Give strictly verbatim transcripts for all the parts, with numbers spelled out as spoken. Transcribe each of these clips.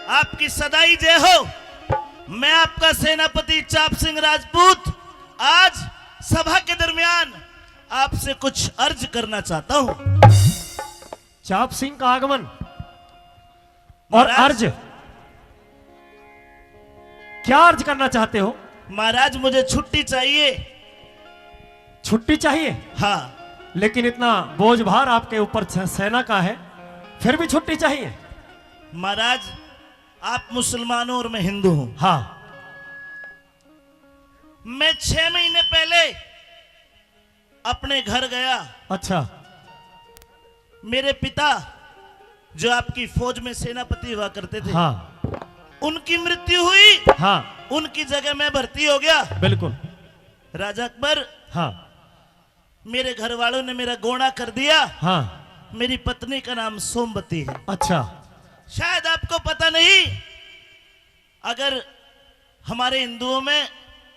आपकी सदाई जय हो। मैं आपका सेनापति चाप सिंह राजपूत आज सभा के दरमियान आपसे कुछ अर्ज करना चाहता हूं। चाप सिंह का आगमन और महाराज। अर्ज, क्या अर्ज करना चाहते हो? महाराज, मुझे छुट्टी चाहिए। छुट्टी चाहिए? हाँ। लेकिन इतना बोझ भार आपके ऊपर छ-, सेना का है, फिर भी छुट्टी चाहिए? महाराज, आप मुसलमान हो और मैं हिंदू हूं। हाँ। मैं छह महीने पहले अपने घर गया। अच्छा। मेरे पिता, जो आपकी फौज में सेनापति हुआ करते थे, हाँ। उनकी मृत्यु हुई। हाँ। उनकी जगह मैं भर्ती हो गया। बिल्कुल। राजा अकबर, हाँ। मेरे घर वालों ने मेरा गोणा कर दिया। हाँ। मेरी पत्नी का नाम सोमवती है। अच्छा। शायद आपको पता नहीं, अगर हमारे हिंदुओं में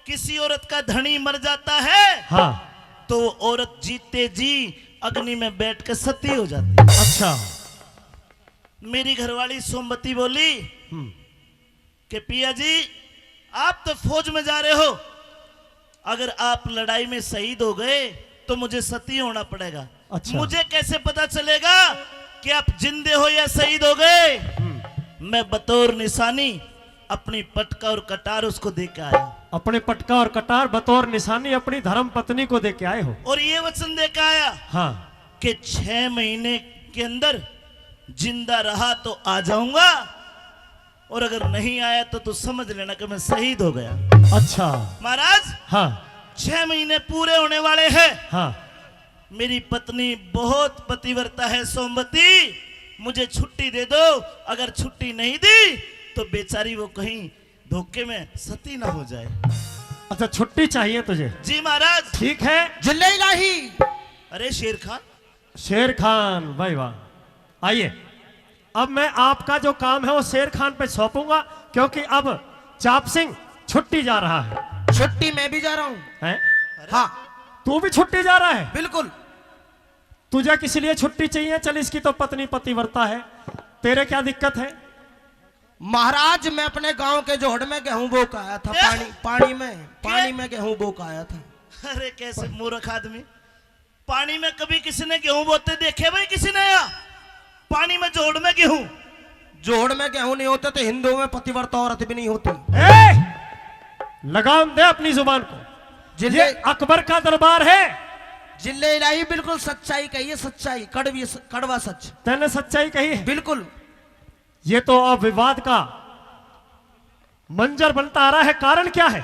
किसी औरत का धणी मर जाता है, हाँ। तो वो औरत जीते जी अग्नि में बैठ के सती हो जाती है। अच्छा। मेरी घरवाली सोमवती बोली हम्म। कि पिया जी, आप तो फौज में जा रहे हो, अगर आप लड़ाई में शहीद हो गए तो मुझे सती होना पड़ेगा। अच्छा। मुझे कैसे पता चलेगा कि आप जिंदे हो या शहीद हो गए? हम्म। मैं बतौर निशानी अपनी पटका और कटार उसको दे के आया। अपने पटका और कटार बतौर निशानी अपनी धर्म पत्नी को दे के आए हो? और ये वचन दे के आया हाँ। कि छह महीने के अंदर जिंदा रहा तो आ जाऊंगा, और अगर नहीं आया तो तू समझ लेना कि मैं शहीद हो गया। अच्छा। महाराज, हाँ। छह महीने पूरे होने वाले हैं। हाँ। मेरी पत्नी बहुत पतिव्रता है सोमवती, मुझे छुट्टी दे दो, अगर छुट्टी नहीं दी तो बेचारी वो कहीं धोखे में सती ना हो जाए। अच्छा, छुट्टी चाहिए तुझे? जी महाराज। ठीक है। जिल्ले इलाही। अरे शेर खान। शेर खान, भाई वाह। आइए, अब मैं आपका जो काम है वो शेर खान पे सौंपूंगा, क्योंकि अब चाप सिंह छुट्टी जा रहा है। छुट्टी मैं भी जा रहा हूँ। हैं? हाँ। तू भी छुट्टी जा रहा है? बिल्कुल। तुझे किस लिए छुट्टी चाहिए? चल, इसकी तो पत्नी पतिव्रता है, तेरे क्या दिक्कत है? महाराज, मैं अपने गांव के जोहड़ में गेहूं बो के आया था। ए? पानी, पानी में, पानी क्या? में गेहूं बो के आया था। अरे, कैसे मूर्ख आदमी, पानी में कभी किसी ने गेहूं बोते देखे भाई किसी ने? या पानी में जोहड़ में गेहूं? जोहड़ में गेहूं नहीं होते तो हिंदुओं में पतिव्रता औरत भी नहीं होती। ए! लगाम दे अपनी जुबान को। जिल्ले ये अकबर का दरबार है। जिल्ले इलाही, बिल्कुल सच्चाई कही है, सच्चाई, कड़वी, कड़वा सच। तैने सच्चाई कही है। बिल्कुल। ये तो अब विवाद का मंजर बनता आ रहा है, कारण क्या है?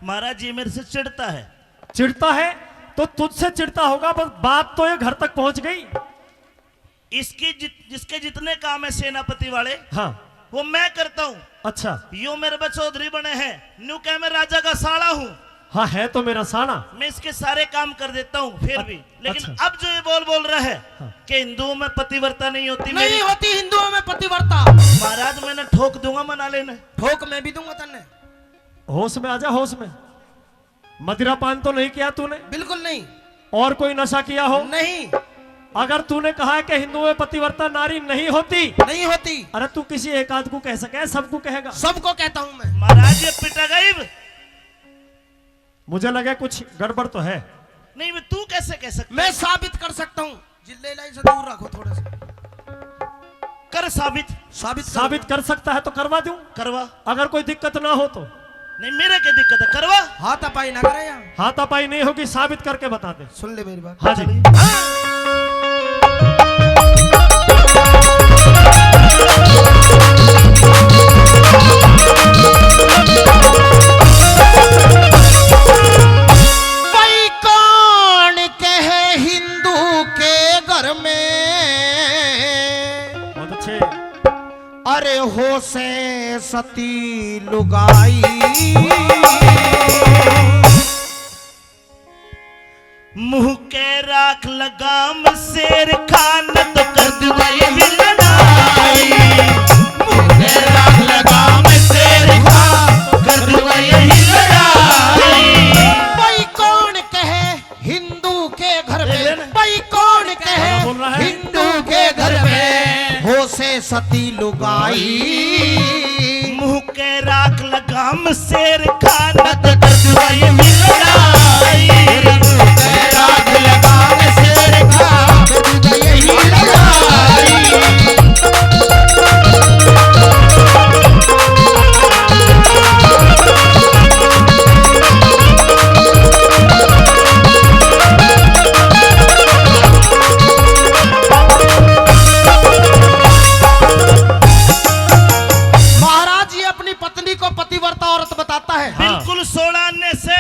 महाराज, ये मेरे से चिढ़ता है। चिढ़ता है तो तुझसे चिढ़ता होगा, बस बात तो ये घर तक पहुंच गई। इसकी जित-, जिसके जितने काम है सेनापति वाले, हाँ। वो मैं करता हूँ। अच्छा। यो मेरे पे चौधरी बने हैं, न्यू कह मैं राजा का साला हूँ। हाँ, है तो मेरा साला। मैं इसके सारे काम कर देता हूँ फिर अ-, भी। लेकिन अच्छा। अब जो ये बोल बोल रहा है हाँ। कि हिंदुओं में पतिव्रता नहीं होती, नहीं मेरी होती हिंदुओं में पतिव्रता। महाराज, मैंने ठोक दूंगा मना लेने। ठोक मैं भी दूंगा तन्ने। होश में आ जा, होश में। मदिरा पान तो नहीं किया तूने? बिल्कुल नहीं। और कोई नशा किया हो? नहीं। अगर तूने कहा है कि हिंदुओं में पतिव्रता नारी नहीं होती, नहीं होती। अरे, तू किसी एक आध को कह सके, सबको कहेगा? सबको कहता हूं मैं। महाराज, ये पिटा गई। मुझे लगे कुछ गड़बड़ तो है। नहीं, मैं, तू कैसे कह सकता? मैं साबित कर सकता हूँ। जिल्ले इलाही से दूर रखो थोड़े से। कर साबित। साबित कर। साबित कर सकता है तो करवा दूं। करवा। अगर कोई दिक्कत ना हो तो। नहीं, मेरे के दिक्कत है, करवा। हाथापाई ना करे यार। हाथापाई नहीं होगी, साबित करके बता दे। सुन ले मेरी बात। हाँ जी। चलिए। भाई कौन कहे हिंदू के घर में बहुत अच्छे। अरे हो से सती लुगाई। मुंह के राख लगाम शेर खान तो कर दूंगा यही लड़ाई। मुंह के राख लगाम शेर खान कर दूंगा यही लड़ाई। भाई कौन कहे हिंदू के घर में, भाई कौन कहे हिंदू के घर में हो से सती लुगाई। पाई। मुंह के राख लगाम शेर खान, दर्द वही मिल जाई। मुंह के राख लगाम शेर खान, दर्द वही मिल जाई। महाराज, ये अपनी पत्नी को पतिव्रता औरत बताता है। हाँ। बिल्कुल सोलह आने से।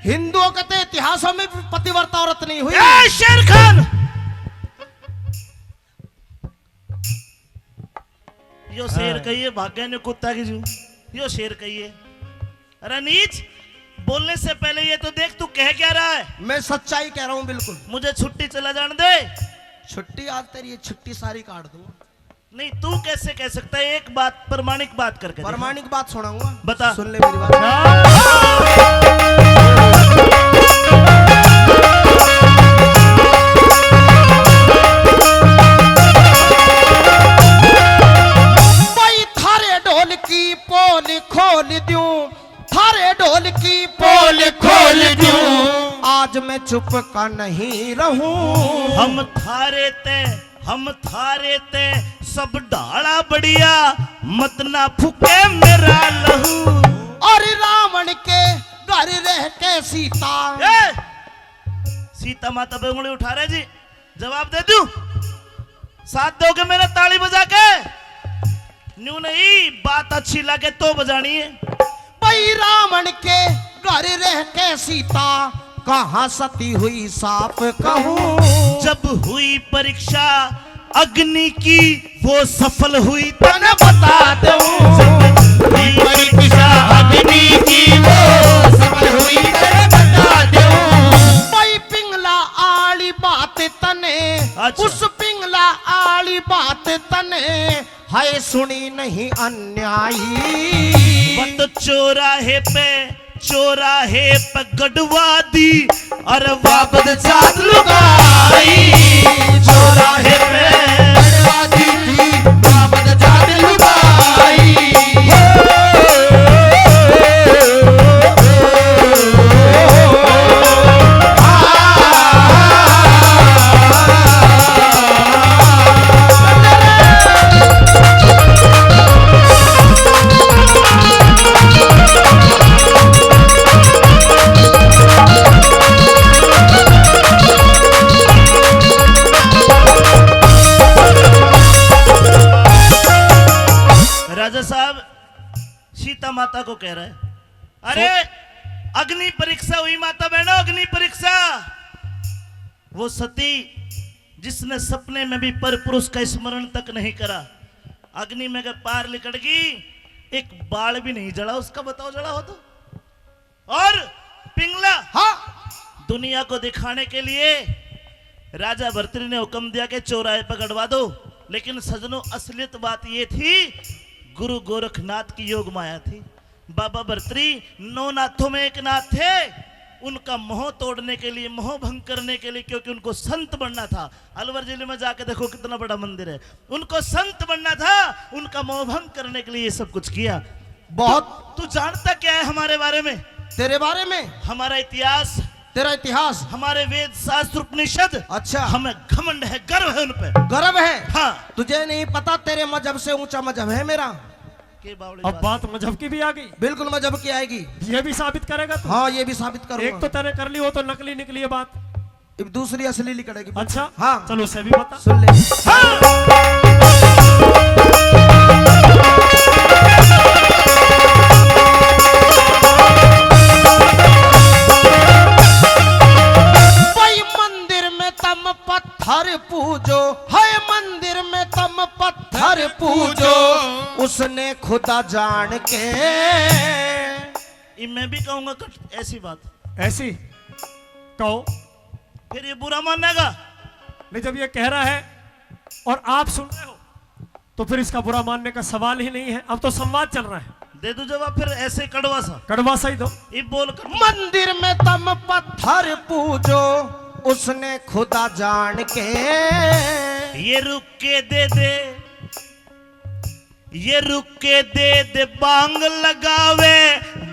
हिंदुओं के तो इतिहासों में भी पतिव्रता औरत नहीं हुई। ए शेर खान, यो शेर हाँ। कहिए, भाग्य ने कुत्ता की जू, यो शेर कहिए। अरे नीच, बोलने से पहले ये तो देख, तू कह क्या रहा है? मैं सच्चाई कह रहा हूँ बिल्कुल। मुझे छुट्टी चला जाने दे। छुट्टी आज तेरी ये छुट्टी सारी काट दूंगा। नहीं, तू कैसे कह सकता है? एक बात, प्रमाणिक बात करके दिखा। प्रमाणिक बात सुनाऊंगा। बता। सुन ले मेरी बात। भाई थारे ढोल की पोल खोल दूं, थारे ढोल की पोल खोल दूं, आज मैं चुप का नहीं रहूं। हम थारे ते, हम थारे ते सब ढाला बढ़िया, मत ना फूके मेरा लहू। और रावण के घर रह के सीता। ए! सीता माता पे उंगली उठा रहे जी, जवाब दे दूं? साथ दोगे मेरा ताली बजा के? न्यू नहीं, बात अच्छी लगे तो बजानी है। भाई रावण के घर रह के सीता, कहाँ सती हुई साफ कहूँ। जब हुई परीक्षा अग्नि की, वो सफल हुई तने बता दूं। जब हुई परीक्षा अग्नि की, वो सफल हुई तने बता दूं। भाई पिंगला आली बात तने, अच्छा। उस पिंगला आली बात तने, हाय सुनी नहीं अन्यायी। बत चौराहे पे, चौराहे पे गड़वा दी, अरे वापस जात लुगाई। चौराहे पे गड़वा दी थी, वापस जात लुगाई। राजा साहब सीता माता को कह रहा है, अरे अग्नि परीक्षा हुई माता बहनों, अग्नि परीक्षा। वो सती जिसने सपने में भी पर पुरुष का स्मरण तक नहीं करा, अग्नि में के पार लिकड़ गई, एक बाल भी नहीं जला उसका, बताओ जला हो तो। और पिंगला, हाँ। दुनिया को दिखाने के लिए राजा भर्तृहरि ने हुक्म दिया कि चौराहे पर गड़वा दो, लेकिन सजनों, असलियत बात ये थी, गुरु गोरखनाथ की योग माया थी। बाबा भर्तृहरि नौ नाथों में एक नाथ थे, उनका मोह तोड़ने के लिए, मोह भंग करने के लिए, क्योंकि उनको संत बनना था। अलवर जिले में जाके देखो कितना बड़ा मंदिर है, उनको संत बनना था, उनका मोह भंग करने के लिए ये सब कुछ किया। बहुत। तू, तू जानता क्या है हमारे बारे में? तेरे बारे में? हमारा इतिहास, तेरा इतिहास। हमारे वेद शास्त्र उपनिषद। अच्छा। हमें घमंड है, गर्व है उन पे। गर्व है? हाँ। तुझे नहीं पता तेरे मजहब से ऊंचा मजहब है मेरा। के बावली अब बात। बात मजहब की भी आ गई। बिल्कुल मजहब की आएगी। ये भी साबित करेगा तू? हाँ, ये भी साबित करूंगा। एक तो तने कर ली, वो तो नकली निकली है बात। अब दूसरी असली निकलेगी। अच्छा, हाँ। चलो, उसे भी बता। सुन ले। हाँ। भाई मंदिर में तम पत्थर पूजो, है मंदिर में तम पत्थर पूजो, उसने खुदा जान के। ये मैं भी कहूंगा कट ऐसी बात। ऐसी? कहो। फिर ये बुरा मानेगा? नहीं, जब ये कह रहा है और आप सुन रहे हो, तो फिर इसका बुरा मानने का सवाल ही नहीं है। अब तो संवाद चल रहा है। दे दो जवाब फिर ऐसे कड़वा सा। कड़वा सा ही दो। ये बोल कर। मंदिर में तम पत्थर पूजो, उसने खुदा जान के। ये रुक के दे दे। ये रुके दे दे बांग लगावे,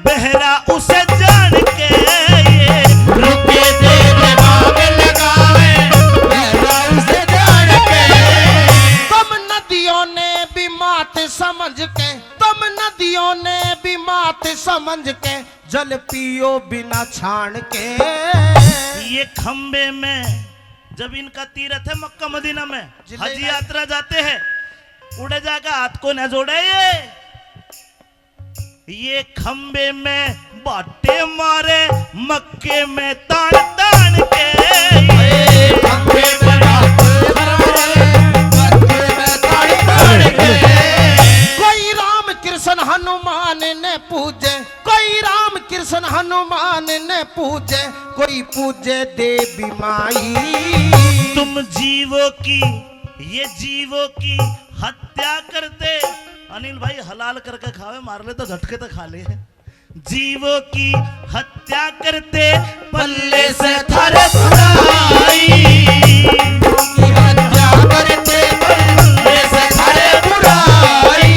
बहरा उसे जान के। ये रुके दे दे बांग लगावे, बहरा उसे जान के। तुम नदियों ने भी मात समझ के, तुम नदियों ने भी मात समझ के, जल पियो बिना छान के। ये खंबे में, जब इनका तीरथ है मक्का मदीना में, जिले हज में। यात्रा जाते हैं, उड़े जाके हाथ को ना जोड़े ये। ये खंबे में बाटे मारे, मक्के में तान तान के। ये खंबे में बाटे मारे, मक्के में तान तान के। कोई राम कृष्ण हनुमान ने पूजे, कोई राम कृष्ण हनुमान ने पूजे, कोई पूजे देवी माई। तुम जीवों की, ये जीवों की हत्या करते। अनिल भाई हलाल करके खावे, मार ले तो झटके तो खा ले। जीवों की हत्या करते, पल्ले से थारे बुराई। की हत्या करते, पल्ले से थारे बुराई।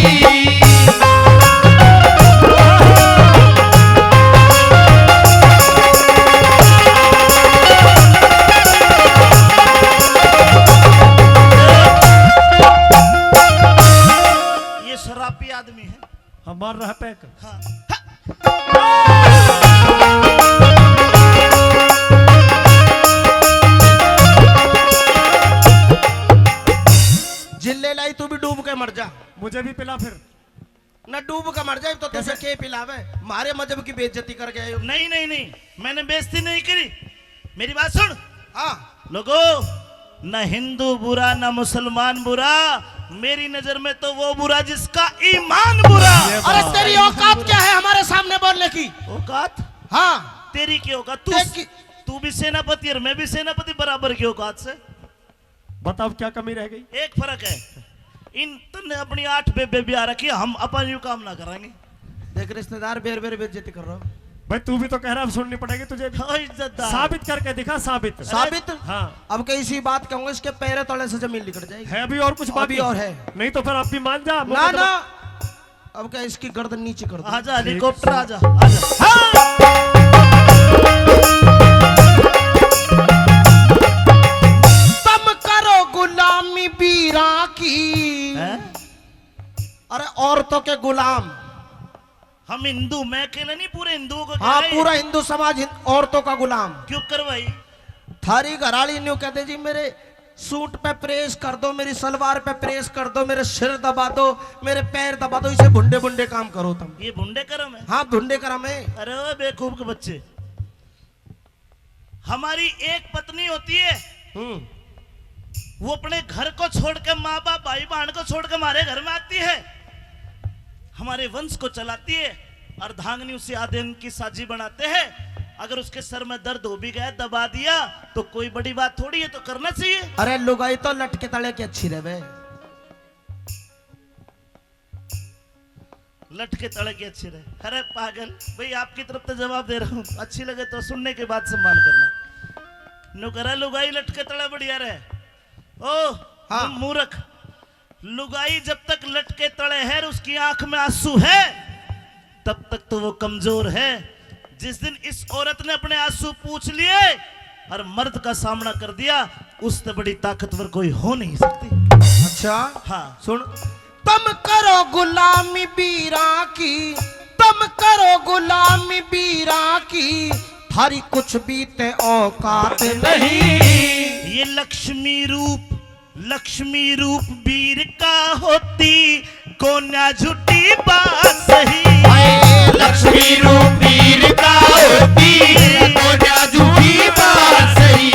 ये शराबी आदमी है। हाँ, मार रहा पैक। हाँ। जिल्ले लाई, तू भी डूब के मर जा। मुझे भी पिला फिर। ना डूब के मर जाए तो तुझे कैसे? के पिलावे? मारे मजहब की बेइज्जती करके आए हो। नहीं, नहीं, नहीं, मैंने बेइज्जती नहीं करी। मेरी बात सुन। हाँ। लोगो, न हिंदू बुरा, न मुसलमान बुरा, मेरी नजर में तो वो बुरा जिसका ईमान बुरा। ये अरे बात। तेरी औकात क्या है हमारे सामने बोलने की? औकात? हाँ। तेरी की औकात? तू, तेरी की तू भी सेनापति और मैं भी सेनापति, बराबर की औकात से। बताओ क्या कमी रह गई? एक फर्क है, इन तन्ने अपनी आठ बेबे ब्याह रखी, हम अपन यू काम ना करेंगे। देख रिश्तेदार, बेर बेर बेइज्जती कर रहा हो। भाई, तू भी तो कह रहा, अब सुननी पड़ेगी तुझे भी। हाँ, इज्जतदार। साबित करके दिखा, साबित। साबित? हाँ। अब कहीं इसी बात कहूंगा, इसके पैर तले से जमीन लिकड़ जाएगी। है अभी और कुछ अभी बाकी? और है। नहीं तो फिर आप भी मान जा, ना, ना। अब क्या इसकी गर्दन नीचे कर दो? आजा, ठीक। हेलीकॉप्टर आजा, आजा। हाँ। तुम करो गुलामी बीरा की। हैं? अरे औरतों के गुलाम। हम हिंदू, मैं अकेले नहीं, पूरे हिंदुओं को कह हाँ, रहे हैं। पूरा हिंदू समाज हिंद-, औरतों का गुलाम। क्यों कर भाई? थारी घराली न्यू कहते जी, मेरे सूट पे प्रेस कर दो, मेरी सलवार पे प्रेस कर दो, मेरे सिर दबा दो, मेरे पैर दबा दो, इसे भुंडे भुंडे काम करो तुम। ये भुंडे कर्म है? हाँ, भुंडे कर्म है। अरे ओ बेवकूफ के बच्चे, हमारी एक पत्नी होती है, हम्म। वो अपने घर को छोड़ के, माँ बाप, भाई बहन को छोड़ के हमारे घर में आती है, हमारे वंश को चलाती है। अर्धांगिनी उसे आधे अंग की साजी बनाते हैं। अगर उसके सर में दर्द हो भी गया, दबा दिया, तो कोई बड़ी बात थोड़ी है, तो करना चाहिए। अरे लुगाई तो लटके तले की अच्छी रहे। लटके तले की अच्छी रहे। अरे पागल, भाई आपकी तरफ तो जवाब दे रहा हूँ, अच्छी लगे तो सुनने के बाद सम्मान करना। नुकरा लुगाई लटके तले बढ़िया रहे। ओ हाँ। मूर्ख, लुगाई जब तक लटके तले है और उसकी आंख में आंसू है, तब तक तो वो कमजोर है। जिस दिन इस औरत ने अपने आंसू पूछ लिए और मर्द का सामना कर दिया, उससे बड़ी ताकतवर कोई हो नहीं सकती। अच्छा, हाँ। सुन। तुम करो गुलामी बीरा की, तुम करो गुलामी बीरा की, थारी कुछ भी ते औकात नहीं। ये लक्ष्मी रूप, लक्ष्मी रूप वीर का होती, कोन्या झूठी बात सही। हाय, लक्ष्मी रूप वीर का होती, कोन्या झूठी बात सही।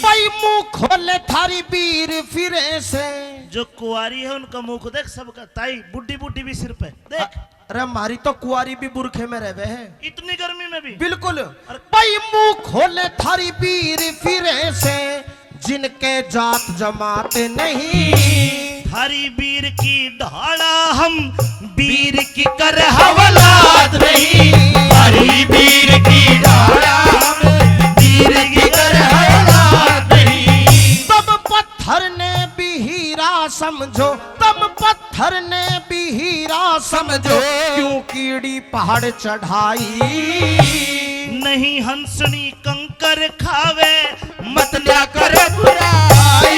भाई मुंह खोले थारी वीर फिरे से। जो कुंवारी है उनका मुंह को देख, सबका ताई बूढ़ी बूढ़ी भी सिर पे देख। अरे, म्हारी तो कुंवारी भी बुरखे में रहवे है। इतनी गर्मी में भी? बिल्कुल। अरे भाई, मुंह खोले थारी वीर फिरे से, जिनके जात जमात नहीं। थारी वीर की ढाला हम, वीर की कर हवलात नहीं। थारी वीर की ढाला हम, वीर की कर हवलात नहीं। तुम पत्थर ने भी हीरा समझो, तुम पत्थर ने भी समझो क्यों कीड़ी पहाड़ चढ़ाई। नहीं हंसनी कंकर खावे, मत ना करो बुराई।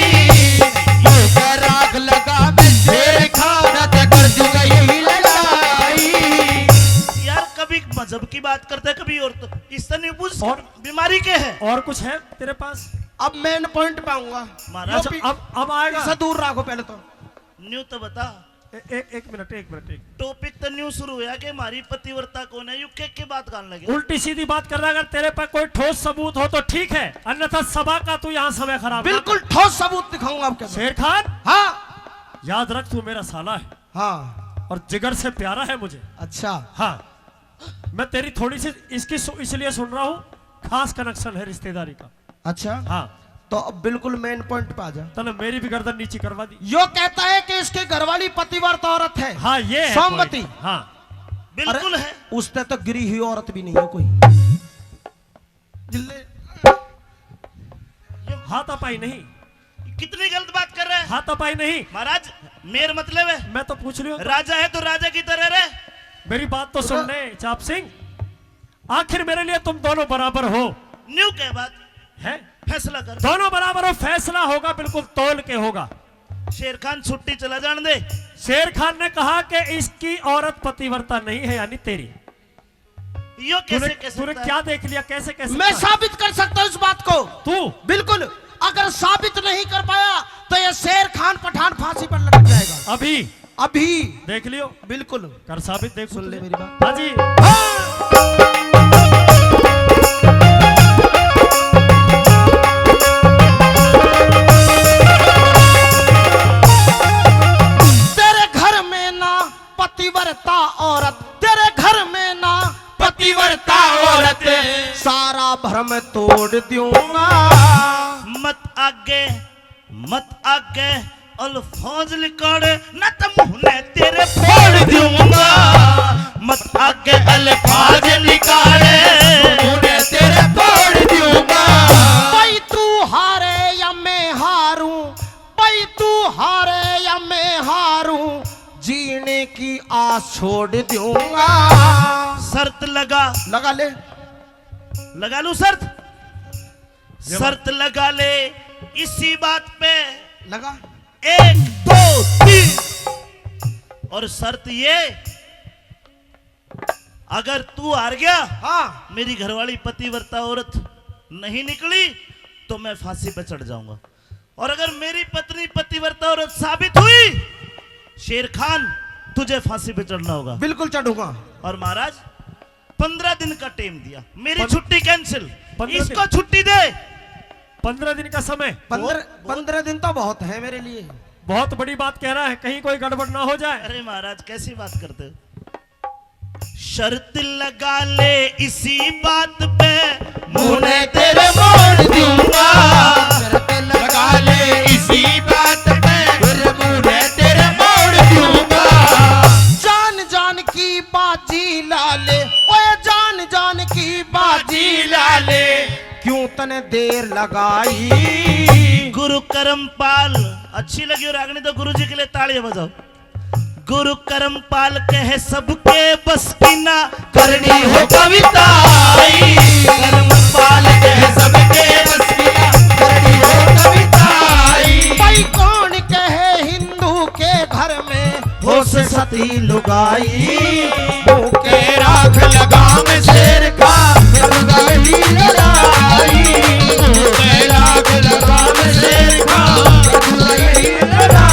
यूं कर आग लगावे शेर खान, ते कर दूंगा यही लड़ाई। यार, कभी मजहब की बात करते हैं, कभी और तो इस तरह नहीं पूछ। और बीमारी क्या है? और कुछ है तेरे पास? अब मेन पॉइंट पे आऊंगा। महाराज, यो पी-, अब, अब आएगा। इसे दूर रखो पहले तो। न्यू तो बता। ए-, एक, एक मिनट, एक मिनट, एक। टॉपिक तो न्यू शुरू हुआ कि हमारी पतिव्रता कौन है, यू के, के बात करने लगे। उल्टी सीधी बात कर रहा है, अगर तेरे पे कोई ठोस सबूत हो तो ठीक है, अन्यथा सभा का तू यहाँ समय खराब ना बिल्कुल कर। ठोस सबूत दिखाऊंगा आपके पास। शेर खान, हाँ। याद रख, तू मेरा साला है। हाँ। और जिगर से प्यारा है मुझे। अच्छा। हाँ। मैं तेरी थोड़ी सी इसकी सु-, इसलिए सुन रहा हूँ, खास कनेक्शन है रिश्तेदारी का। अच्छा। हाँ। तो अब बिल्कुल मेन पॉइंट पे आ जा। तने मेरी भी गर्दन नीची करवा दी। यो कहता है कि इसकी घरवाली पतिव्रता औरत है। हाँ, ये है सौमती। पॉइंट। हाँ। बिल्कुल अरे, है। उससे तो गिरी हुई औरत भी नहीं है कोई। जिल्ले। हाथापाई नहीं। कितनी गलत बात कर रहे हैं। हाथापाई नहीं। महाराज, मेर मत लेवे। मैं तो पूछ लियो। राजा है तो राजा की तरह रहे। मेरी बात तो सुन ले, चाप सिंह। आखिर मेरे लिए तुम दोनों बराबर हो। न्यू क्या बात है? फैसला कर। दोनों बराबर हो, फैसला होगा, बिल्कुल तौल के होगा। शेर खान, छुट्टी चला जान दे। शेर खान ने कहा कि इसकी औरत पतिव्रता नहीं है, यानी तेरी। यो कैसे तूने, कह तूने सकता है? क्या देख लिया, कैसे कह सकता मैं है? साबित कर सकता हूँ इस बात को। तू? बिल्कुल। अगर साबित नहीं कर पाया तो ये शेर खान पठान फांसी पर लटक जाएगा। अभी? अभी। देख लियो। बिल्कुल। कर साबित, देख सुन ले मेरी बात। हाँ जी। हाँ। तेरे घर में ना पतिव्रता औरत, तेरे घर में ना पतिव्रता औरत, सारा भरम तोड़ दूंगा। मत आगे, मत आगे अल्फाज निकाले, ना तो मुंह ने तेरे फोड़ दूंगा। मत आगे अल्फाज निकाले, मुंह ने तेरे फोड़ दूंगा। भाई तू हारे या मैं हारूं, भाई तू हारे या मैं हारूं, जीने की आस छोड़ दूंगा। शर्त लगा। लगा ले। लगा लूं शर्त? शर्त लगा ले इसी बात पे। लगा। एक, दो, तीन। और शर्त ये, अगर तू हार गया, हाँ। मेरी घरवाली पतिव्रता औरत नहीं निकली, तो मैं फांसी पे चढ़ जाऊंगा। और अगर मेरी पत्नी पतिव्रता औरत साबित हुई, शेर खान, तुझे फांसी पे चढ़ना होगा। बिल्कुल चढ़ूंगा। और महाराज, पन्द्रह दिन का टाइम दिया, मेरी पन-, छुट्टी कैंसिल, पन्द्रह दिन। इसको छुट्टी दे। पन्द्रह दिन का समय। पन्द्रह, बहुत, बहुत। पन्द्रह दिन तो बहुत है मेरे लिए। बहुत बड़ी बात कह रहा है, कहीं कोई गड़बड़ ना हो जाए। अरे महाराज, कैसी बात करते हो? शर्त लगा ले इसी बात पे, मुंह ने तेरे मोड़ दूंगा। शर्त लगा ले इसी बात पे, फिर मुंह ने तेरे मोड़ दूंगा। जान जान की बाजी ला ले, ओए जान जान की बाजी ला ले, क्यों तने देर लगाई। गुरु करमपाल, अच्छी लगी हो रागनी तो गुरु जी के लिए तालियां बजाओ। गुरु करमपाल कहे सबके बस की ना करनी हो कविताई। करमपाल कहे सबके बस की ना करनी हो कविताई। भाई कौन कहे हिंदू के घर में हो से सती लुगाई। मुंह के राख लगाम शेर का, करूंगा ही लड़ाई। मुंह के राख लगाम शेर का, करूंगा ही लड़ाई।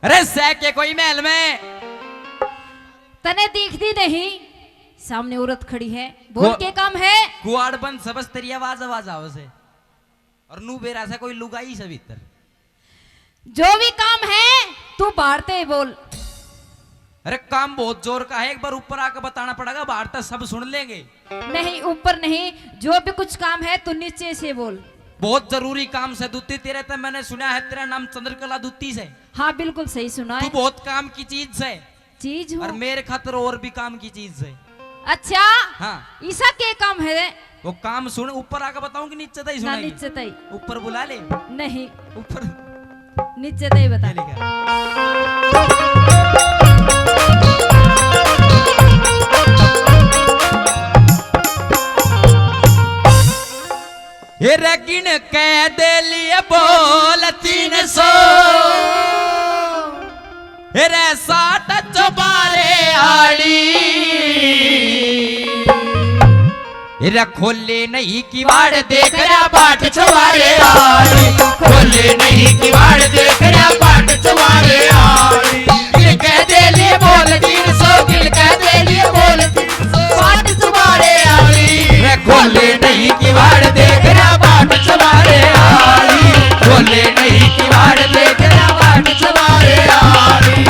अरे सह के कोई महल में? तने दिखती नहीं, सामने औरत खड़ी है, बोल। के काम है? कुआड़ बंद सबस तेरी आवाज, आवाज आवे से। और नू बेरा से कोई लुगाई से भीतर। जो भी काम है, तू बाहर ते बोल। अरे काम बहुत जोर का है, एक बार ऊपर आके बताना पड़ेगा, बाहर तक सब सुन लेंगे। नहीं, ऊपर नहीं, जो भी कुछ काम है तू नीचे से बोल। बहुत जरूरी काम से दूती, तेरे ते मैंने सुना है तेरा नाम चंद्रकला दूती से। हाँ, बिल्कुल सही सुना है। तू बहुत काम की चीज से। चीज हूँ। और मेरे खातर और भी काम की चीज से। अच्छा। हाँ। ईसा के काम है? वो काम सुन, ऊपर आके बताऊं कि नीचे तई ना, सुनाएगी? नीचे तई। ऊपर बुला ले। नहीं। ऊपर। नीचे तई बता। ये लिखा। हे रे गिन के दे लिए बोल तीन सौ। हे रे साठ चौबारे आली। हे रे खोले नहीं किवाड़ देख रहा बाट चौबारे आली। खोले नहीं किवाड़ देख रहा बाट चौबारे आली। गिन के दे लिए बोल तीन सौ, गिन के दे लिए बोल तीन सौ। बाट चौबारे आली। रे खोले नहीं किवाड़ देख रहा बाट चौबारे आली। खोले नहीं किवाड़ देख रहा बाट चौबारे आली।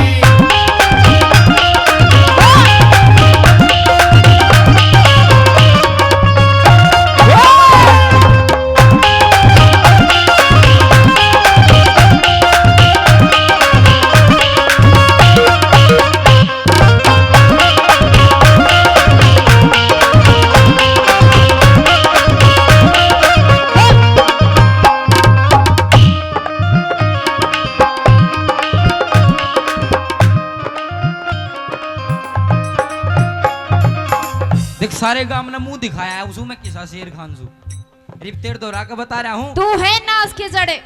देख, सारे गांव ने मुंह दिखाया है, उसमें किसा शेर खान सू। अरे तेरे दोहरा के बता रहा हूँ। तू है नाश के जड़े।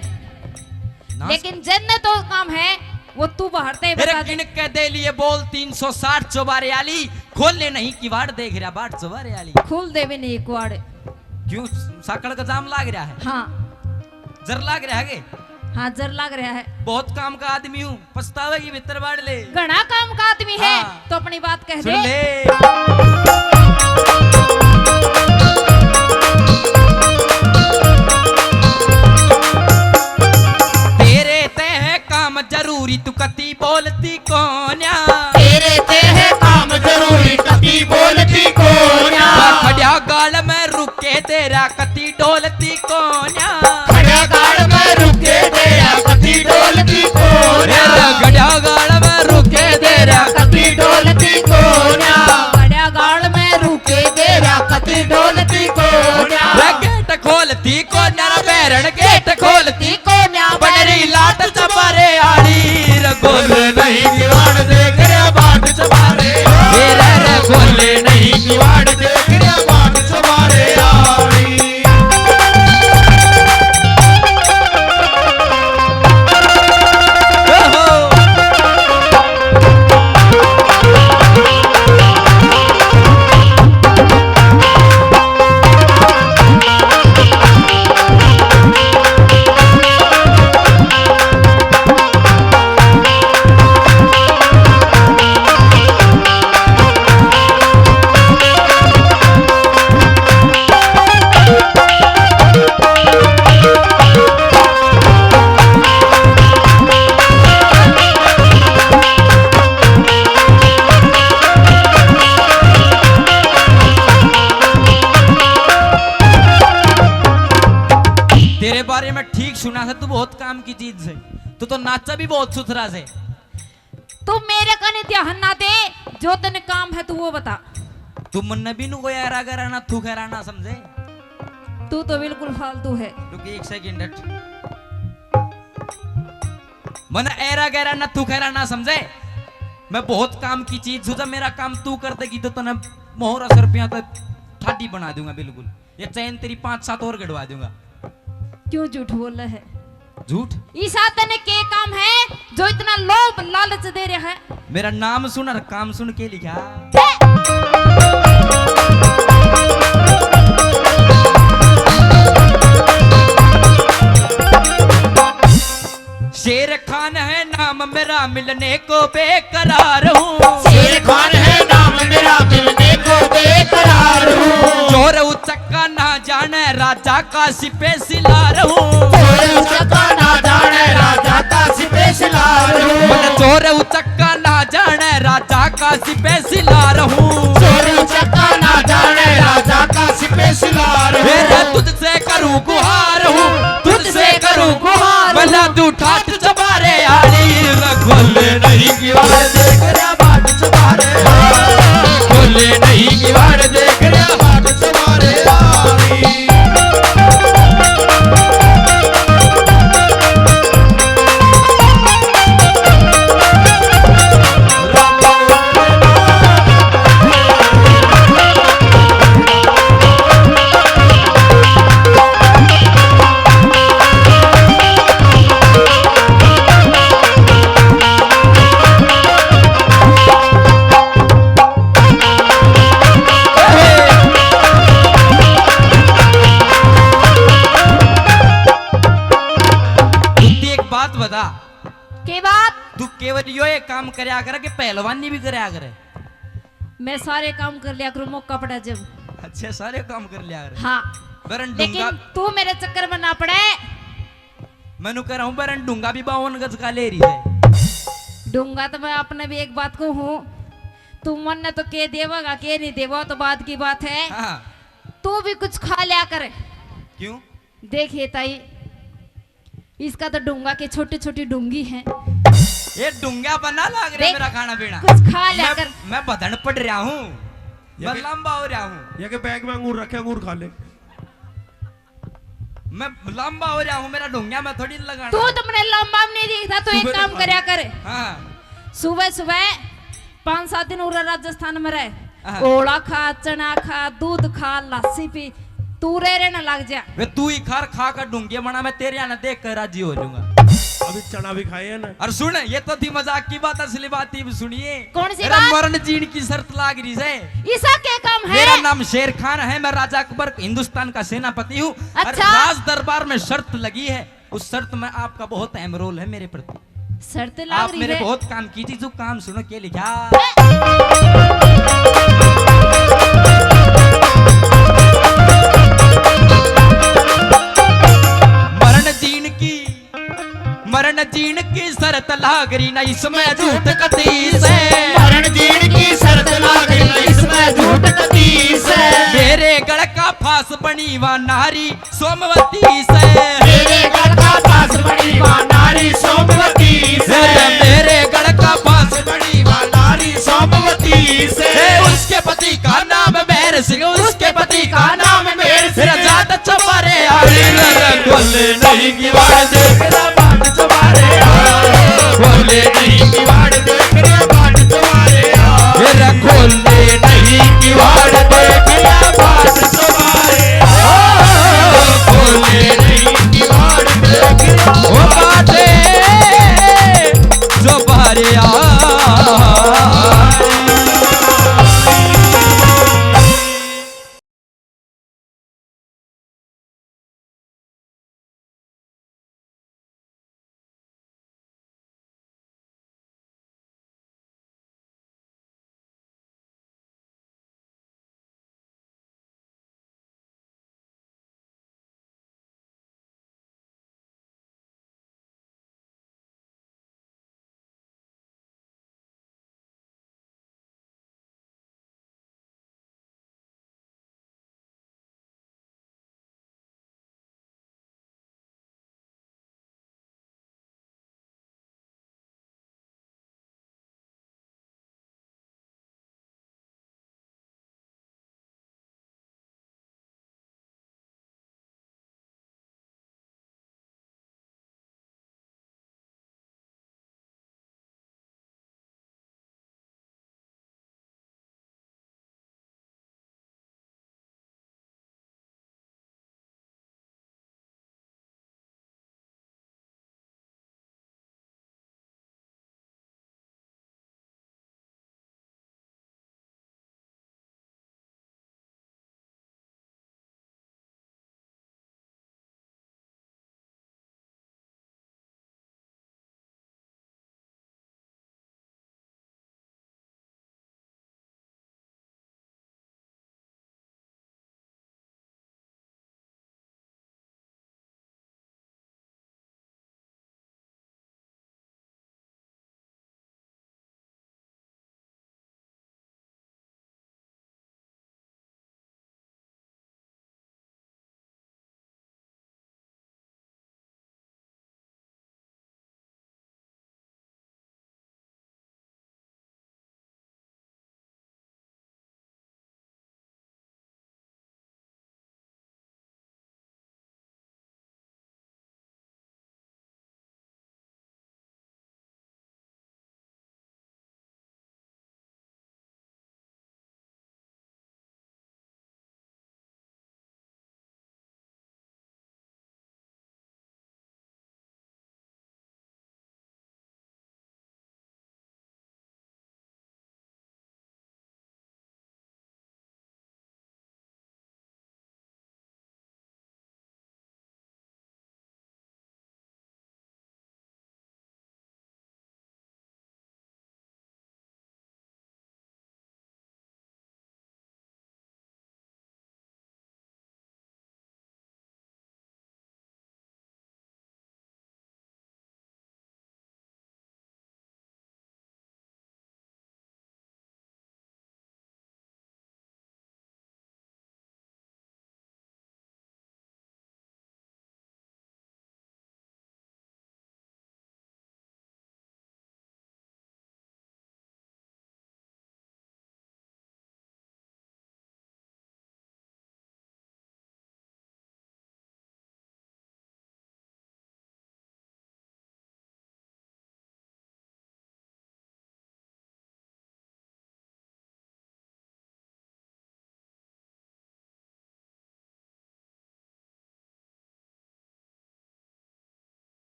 नाश? लेकिन जन्नत तो काम है, वो तू बाहर ते अरे बता दे। गिन के दे लिए बोल तीन सौ साठ चौबारे आली, खोले नहीं किवाड़ देख रहा बाट चौबारे आली। खोल देवे नहीं कुआड़। क्यों, साकड़ का जाम लाग रहा है? हाँ। जर लाग रहा है के? हाँ, जर लाग रहा है। बहुत काम का आदमी हूँ, पछतावेगी भीतर बाड़ ले। घना काम का आदमी है, हाँ। तो अपनी बात कह सुन दे। ले। तेरे ते है काम जरूरी, तू कती बोलती कोन्या। तेरे ते है काम जरूरी, कती बोलती कोन्या। खड़िया गाल में रुक के तेरा कती डोलती कोन्या। खड़िया गाल में रुके तेरा कती डोलती कोन्या। तेरा खड़िया गाल में रुके तेरा कती डोलती कोन्या। खड़िया गाल में रुके तेरा कती डोलती कोन्या। रे गेट खोलती कोन्या, रे बैरण गेट खोलती कोन्या। बनरी लाट चबारे आली रे। खोले नहीं किवाड़ देख रहा बाट चबारे। तेरा रे खोले नहीं किवाड़ देख रहा बाट चबारे आली। तेरे बारे में ठीक सुना था, तू बहुत काम की चीज है, तू तो नाचा भी बहुत सुथरा से। तू मेरे कने ध्यान ना दे, जो तने काम है तू वो बता। तू मन्ने भी नु कोई एरा गैरा ना थू खैरा ना समझे। तू तो बिल्कुल फालतू है। रुक एक सेकंड हट। मन एरा गैरा ना थू खैरा ना समझे। मैं बहुत काम की चीज हूँ, जब मेरा काम तू कर देगी तो तने मोहरा सौ रुपया तो ठाडी बना दूंगा बिल्कुल। ये चैन तेरी पांच सात और गड़वा दूंगा। क्यों झूठ बोल रहा है? झूठ? ईसा तने के काम है जो इतना लोभ लालच दे रहा है? मेरा नाम सुन और काम सुन के लिखा। शेर खान है नाम मेरा, मिलने को बेकरार हूँ। शेर खान है नाम मेरा, मिलने को बेकरार हूँ। चोर उचक्का ना जाने, राजा का सिपे सिलार हूँ। चोर उचक्का ना जाने, राजा का सिपे सिलार हूँ। मन चोर उचक्का ना जाने, राजा का सिपे सिलार हूँ। चोर उचक्का ना जाने, राजा का सिपे सिलार हूँ। मेरा तुझसे करूँ गुहार हूँ, तुझसे करूँ गुहार। भला तू ठाट चबारे आली, खोले नहीं किवाड़ देख रहा बाट चबारे आली। खोले नहीं किवाड़ देख रहा बाट चबारे आली। एक बात बता। के बात? तू केवल यो एक काम करया करे कि पहलवानी भी करया करे। मैं सारे काम कर लिया करूँ, मौका पड़ा जब। अच्छा, सारे काम कर लिया करे। हाँ। बरन लेकिन ढूंगा तू मेरे चक्कर में ना पड़े। मैनू कह रहा हूँ, बरन ढूंगा भी बावन गज का ले रही है। ढूंगा तो मैं अपने भी एक बात को हूँ, तू मन ने तो के देवेगा, के नहीं देवा, तो बाद की बात है। हाँ। तू भी कुछ खा लिया कर। क्यों? देखिए ताई, इसका तो ढूंगा के छोटी छोटी ढूंगी है। ये ढूंगा बना लाग रहा देख, मेरा खाना पीना। कुछ खा लिया मैं, कर। मैं बदन पड़ रहा हूँ, मैं ये के, लंबा हो रहा हूँ। ये के बैग में अंगूर रखे, अंगूर खा ले। मैं लंबा हो रहा हूँ, मेरा ढूंगा मैं थोड़ी लगाना। तू तो मैंने लंबा भी नहीं देखता, तो एक सुबह काम खा करया ले। कर। हाँ। सुबह सुबह पाँच सात दिन उरा राजस्थान में रह, हाँ। ओला खा, चना खा, दूध खा, लस्सी पी, तू रे रे ना लग जा। वे तू ही खार खा कर ढूंगे बना, मैं तेरे यहाँ देख कर राजी हो जाऊंगा। अभी चना भी खाए है ना। और सुन, ये तो थी मजाक की बात, असली बात ही सुनिए। कौन सी मेरा बात? मरण जीण की शर्त लाग रही है। ऐसा क्या काम है? मेरा नाम शेर खान है, मैं राजा अकबर हिंदुस्तान का सेनापति हूँ। अच्छा। और राज दरबार में शर्त लगी है, उस शर्त में आपका बहुत अहम रोल है मेरे प्रति। शर्त लाग आप रही मेरे है। बहुत काम की थी, जो काम सुनो के लिखा। मरण जीण की, मरण जीण की शर्त लाग रही ना, इसमें झूठ कती से। मरण जीण की शर्त लाग रही ना, इसमें झूठ कती से। मेरे गल का फांस बनी वा नारी सोमवती से। मेरे गल का फांस बनी वा नारी सोमवती से। मेरे गल का फांस बनी वा नारी सोमवती से। ए, उसके पति का नाम मेहर सिंह, उसके पति का नाम मेहर सिंह। मेरा जात चबारे आली। खोले नहीं किवाड़ देख रहा बाट चबारे आली। खोले नहीं किवाड़ देख रहा बाट चबारे आली। मेरा खोले नहीं किवाड़ देख रहा बाट चबारे आली। खोले नहीं किवाड़ देख रहा ओ बाटे जो बारे आ।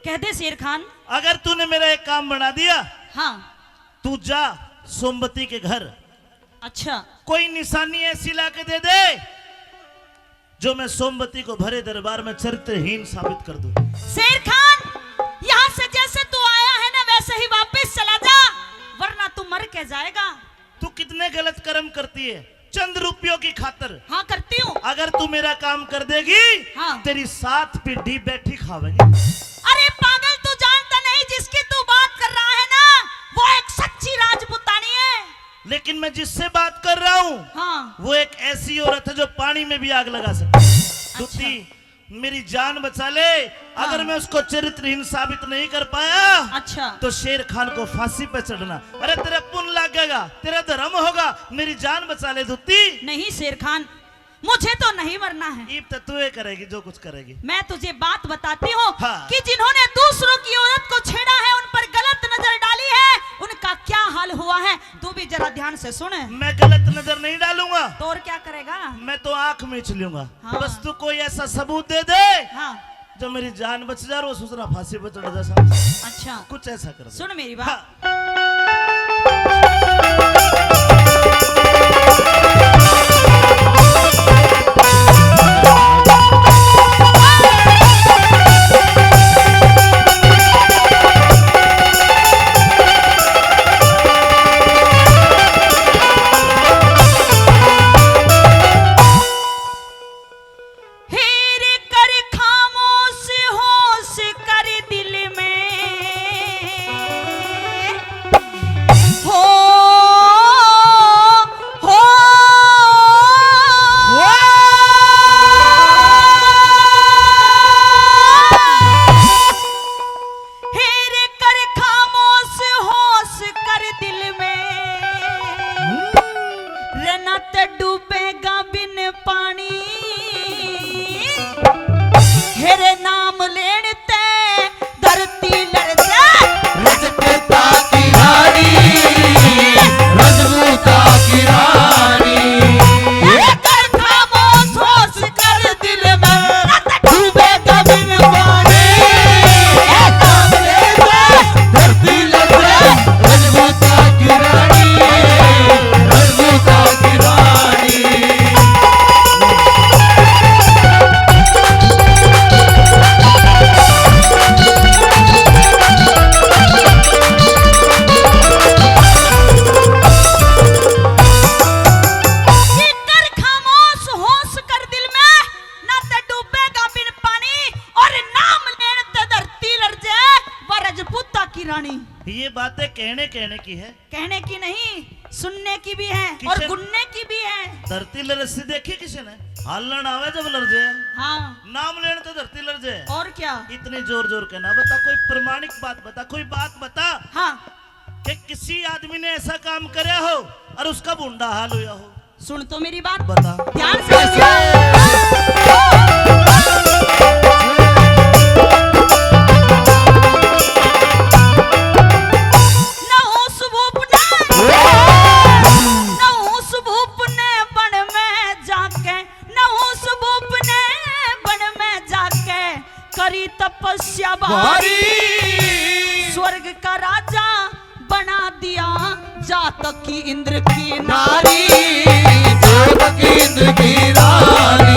कह दे शेर खान। अगर तूने मेरा एक काम बना दिया, हाँ। तू जा सोमवती के घर। अच्छा। कोई निशानी ऐसी ला के दे दे जो मैं सोमवती को भरे दरबार में चरित्रहीन साबित कर दूं। शेर खान, यहाँ से जैसे तू आया है ना, वैसे ही वापस चला जा, वरना तू मर के जाएगा। तू कितने गलत कर्म करती है चंद रुपयों की खातर। हाँ, करती हूँ। अगर तू मेरा काम कर देगी, हाँ। तेरी सात पीढ़ी बैठी खावेगी। अरे पागल, तू जानता नहीं, जिसकी तू बात कर रहा है ना, वो एक सच्ची राजपुतानी है। लेकिन मैं जिससे बात कर रहा हूँ, हाँ। वो एक ऐसी औरत है जो पानी में भी आग लगा सकती है। अच्छा। दूती, मेरी जान बचा ले। अगर हाँ। मैं उसको चरित्रहीन साबित नहीं कर पाया, अच्छा। तो शेर खान को फांसी पे चढ़ना। अरे तेरा पुण्य लगेगा, तेरा धर्म होगा, मेरी जान बचा ले दूती। नहीं शेर खान, मुझे तो नहीं मरना है। इब तो तू ही करेगी जो कुछ करेगी। मैं तुझे बात बताती हूँ, हाँ। कि जिन्होंने दूसरों की औरत को छेड़ा है, उन पर गलत नजर डाली है, उनका क्या हाल हुआ है, तू भी जरा ध्यान से सुन। मैं गलत नजर नहीं डालूंगा। तो और क्या करेगा? मैं तो आंख मीच लूंगा। हाँ। बस तू कोई ऐसा सबूत दे दे, हाँ। जो मेरी जान बच जा और वो ससुरा फांसी पर चढ़ जा साहब। अच्छा। कुछ ऐसा कर दे। सुन मेरी बात। हाँ। हेर कर खामोश होश कर दिल में। हो, हो। हेर कर खामोश होश कर दिल में। रे ना ते डूबेगा बिन पानी। हेरे नाम लेण ते धरती लरजे। रजपूता की रानी, रजपूता की रानी। ए कर खामोश होश कर दिल में, डूबे कबिन पानी। ए नाम लेते धरती लरजे, रजपूता की रानी, रजपूता की रानी। कर खामोश होश कर दिल में, ना ते डूबेगा बिन पानी, और नाम लेण ते धरती लरजे, वा रजपूता की रानी। ये बातें कहने कहने की है। कहने की नहीं, सुनने की भी है और किसे गुनने की भी है। धरती लरजती देखी किसी ने? हालण आवे जब लरजे। हाँ। नाम लेण ते धरती लरजे। और क्या? इतनी जोर जोर के ना बता, कोई प्रमाणिक बात बता, कोई बात बता। हाँ। कि किसी आदमी ने ऐसा काम करया हो और उसका भूंडा हाल होया हो। सुन तो मेरी बात। बता। ध्यान से सुनियो। नहुस भूप ने, नहुस भूप ने बन में जाके, नहुस भूप ने बन में जाके करी तपस्या भारी। भारी। स्वर्ग का राजा बना दिया जातकी इंद्र की नारी। नारी, जातकी इंद्र की रानी।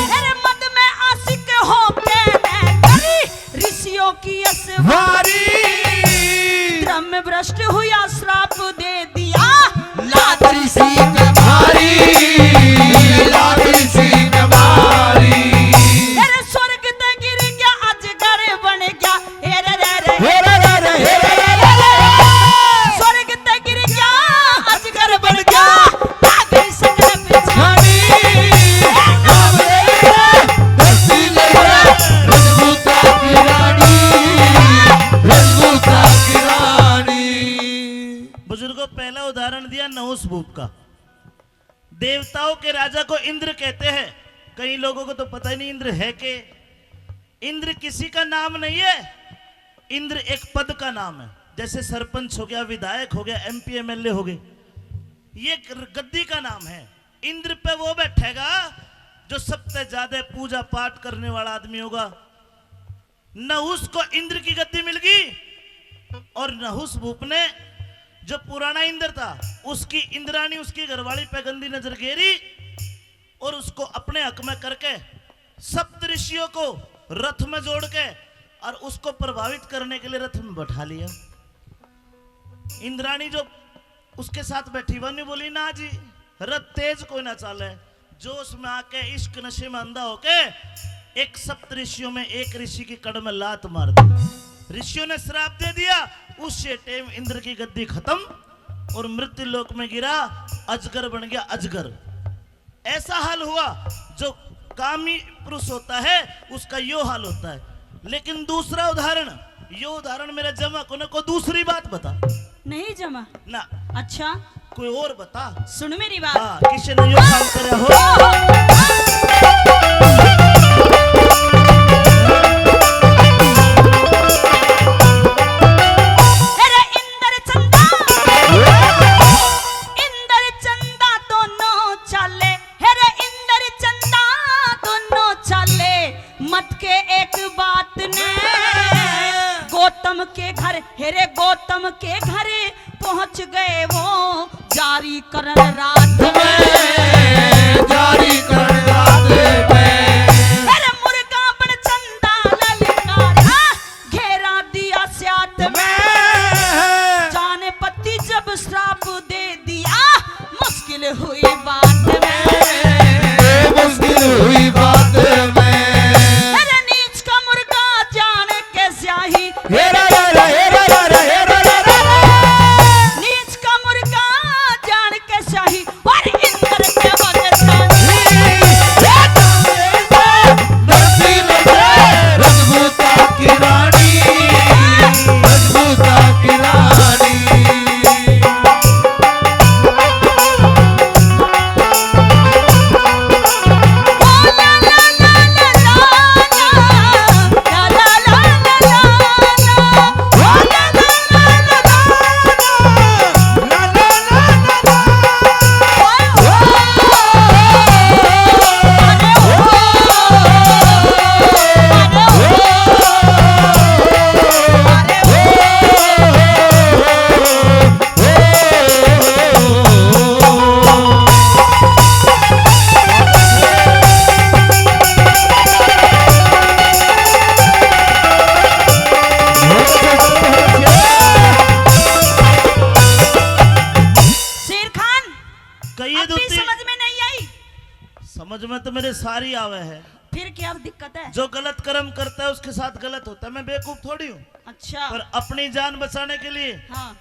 तेरे मद में आशिक होके ने करी ऋषियों की असवारी। वारी। ब्रह्म भ्रष्ट हुआ, श्राप दे दिया। लात ऋषि के भारी, लात ऋषि के भारी। तेरे स्वर्ग ते गिर गया, अजगर बन गया। हे रे रे रे। हे रे रे रे, हे रे रे रे। स्वर्ग ते गिर गया, अजगर बन गया। आ गई सकल पिछाड़ी। नाम ले रे, धरती ले रे, रजपूता की रानी, रजपूता की रानी। बुजुर्गों, पहला उदाहरण दिया नहुस भूप का। देवताओं के राजा को इंद्र कहते हैं। कई लोगों को तो पता ही नहीं इंद्र है के। इंद्र किसी का नाम नहीं है, इंद्र एक पद का नाम है। जैसे सरपंच हो गया, विधायक हो गया, एमपी एमएलए हो गए, ये एक गद्दी का नाम है। इंद्र पे वो बैठेगा जो सबसे ज्यादा पूजा पाठ करने वाला आदमी होगा। नहुस को इंद्र की गद्दी मिल गई और नहुस भूप ने, जो पुराना इंद्र था, उसकी इंद्राणी, उसकी घरवाली पे गंदी नजर गेरी और उसको अपने हक में करके सप्त ऋषियों को रथ में जोड़ के और उसको प्रभावित करने के लिए रथ में बैठा लिया। इंद्राणी जो उसके साथ बैठी, वन्यू बोली, "ना जी, रथ तेज कोई ना चाले।" जोश में आके, इश्क नशे में अंधा होके एक सप्त ऋषियों में एक ऋषि की कड़ में लात मार दी। ऋषियों ने श्राप दे दिया। उस टाइम इंद्र की गद्दी खत्म और मृत्यु लोक में गिरा, अजगर बन गया, अजगर। ऐसा हाल हुआ, जो कामी पुरुष होता है, उसका यो हाल होता है। लेकिन दूसरा उदाहरण, यो उदाहरण मेरा जमा कोने को, दूसरी बात बता। नहीं जमा। ना। अच्छा। कोई और बता। सुन मेरी बात। हाँ, किसी ने यो काम करया हो। अरे इंद्र चंदा, इंद्र चंदा दोनों चाले, हेरे इंद्र चंदा दोनों चाले, मत के एक बात ने। गौतम के घर, हेरे गौतम के घर पहुंच गए वो, जारी करण रात में। जारी करण रात में। हेरे मुर्गा बन चंदा ललकारा, घेरा दिया स्यात में। मैं जान पति जब श्राप दे दिया, मुश्किल हुई बात में। ए, मुश्किल हुई बात में। अरे नीच का मुर्गा जान के स्याही। हेरा रा रा, हेरा रा रा, हेरा रा रा। नीच का मुर्गा जान के स्याही। पर इंद्र के बरसाने। धरती में से रजपूता की रानी, रजपूता की रानी। शेर खान, कहिए अब भी दूती। समझ में नहीं आई? समझ में तो मेरे सारी आवे है। फिर क्या दिक्कत है? जो गलत कर्म करता है, उसके साथ गलत होता है। मैं बेवकूफ थोड़ी हूँ। अच्छा। पर अपनी जान बचाने के लिए हाँ।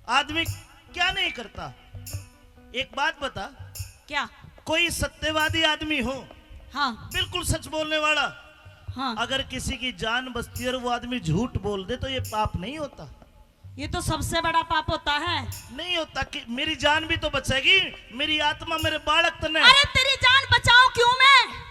आदमी क्या नहीं करता? एक बात बता। क्या? कोई सत्यवादी आदमी हो, हाँ। बिल्कुल सच बोलने वाला, हाँ। अगर किसी की जान बचती है और वो आदमी झूठ बोल दे, तो ये पाप नहीं होता? ये तो सबसे बड़ा पाप होता है। नहीं होता कि मेरी जान भी तो बचेगी, मेरी आत्मा, मेरे बालक तने। अरे तेरी जान बचाऊं क्यों मैं?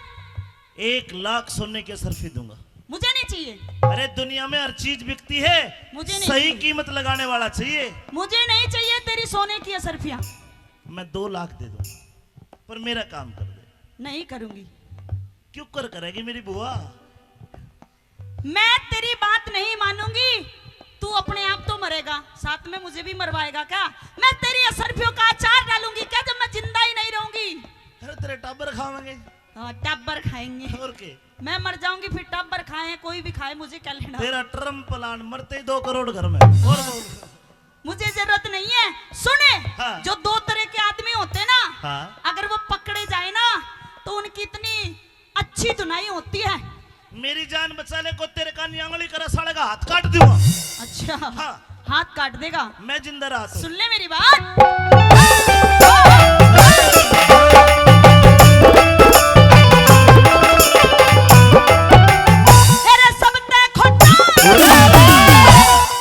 एक लाख सोने की असरफी दूंगा। मुझे नहीं चाहिए। अरे दुनिया में हर चीज बिकती है, मुझे नहीं सही चाहिए। कीमत लगाने वाला चाहिए। मुझे नहीं चाहिए तेरी सोने की असरफियां। मैं दो लाख दे दूंगा, पर मेरा काम कर दे। नहीं करूंगी। क्यों कर करेगी मेरी बुआ? मैं तेरी बात नहीं मानूंगी। तू अपने आप तो मरेगा, साथ में मुझे भी मरवाएगा क्या? मैं तेरी असरफियों का अचार डालूंगी क्या, जब मैं जिंदा ही नहीं रहूंगी? अरे तेरे टाबर खावेंगे। हाँ, टाबर खाएंगे। और के? मैं मर जाऊंगी, फिर टाबर खाए, कोई भी खाए, मुझे क्या लेना? तेरा टर्म प्लान, मरते ही दो करोड़ घर में। और बोल। मुझे जरूरत नहीं है। सुने, हाँ। जो दो तरह के आदमी होते ना, हाँ। अगर वो पकड़े जाए ना, तो उनकी इतनी अच्छी धुनाई होती है। मेरी जान बचा ले, को तेरे कानी आंगली करा, साले का हाथ काट दूंगा। अच्छा। हाँ। हाथ काट देगा। मैं जिंदा रहा तो। सुन ले मेरी बात। तेरे सब तै खोटा,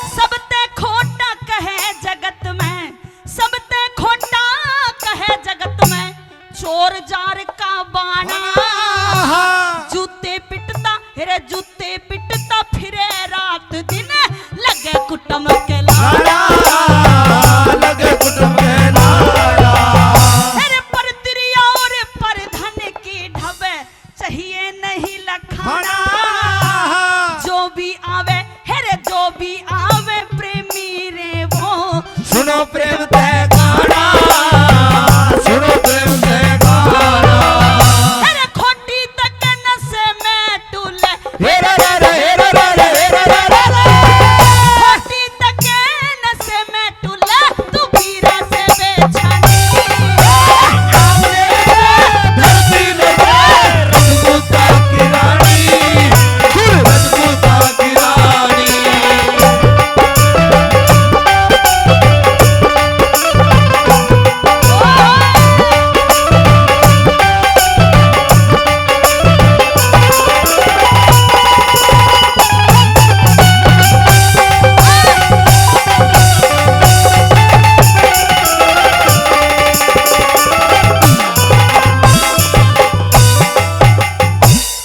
सब तै खोटा कहे जगत में, सब तै खोटा कहे जगत में। चोर जार का बाणा। हाँ। जूते पिटता, हेरे जूते पिटता फिरे रात दिन, लगे कुटम के लाड़ा। लाड़ा, लगे कुटम के सुनो प्रेम से गाना, सुनो प्रेम से गाना। अरे खोटी तक नशे में टूले, हे रा रा रा, हे रा रा रा, हे रा रा रा रा। खोटी तक नशे में टूले, तू पीरा से बेछानी। धरती में रजपूता की रानी, रजपूता की रानी।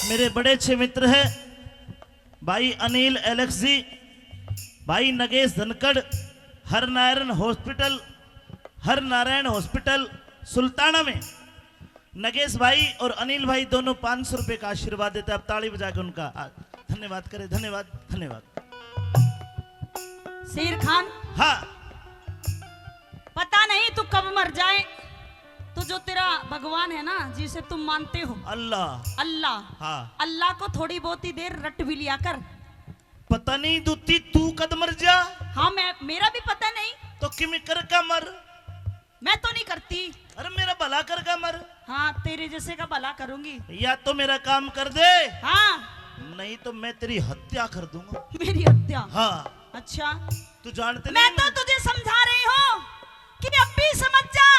मेरे बड़े अच्छे मित्र हैं भाई अनिल एलेक्स जी, भाई नगेश धनखड़, हरनारायण हॉस्पिटल, हरनारायण हॉस्पिटल सुल्ताना में नगेश भाई और अनिल भाई दोनों पाँच सौ रुपए का आशीर्वाद देते हैं। आप ताली बजा के उनका आ, धन्यवाद करें। धन्यवाद, धन्यवाद। शेर खान, हाँ। पता नहीं तू कब मर जाए, तो जो तेरा भगवान है ना, जिसे तुम मानते हो, अल्लाह। अल्लाह। हाँ। अल्लाह को थोड़ी बहुत ही देर रट भी लिया कर। पता नहीं दूती तू कद मर जा। हाँ, मैं, मेरा भी पता नहीं। तो किमी कर का मर? मैं तो नहीं करती। अरे मेरा भला कर का मर। हाँ, तेरे जैसे का भला करूंगी। या तो मेरा काम कर दे। हाँ। नहीं तो मैं तेरी हत्या कर दूंगा। मेरी हत्या? हाँ। अच्छा। तू जानते मैं नहीं तो तुझे समझा रही हूँ कि अब भी समझ जा,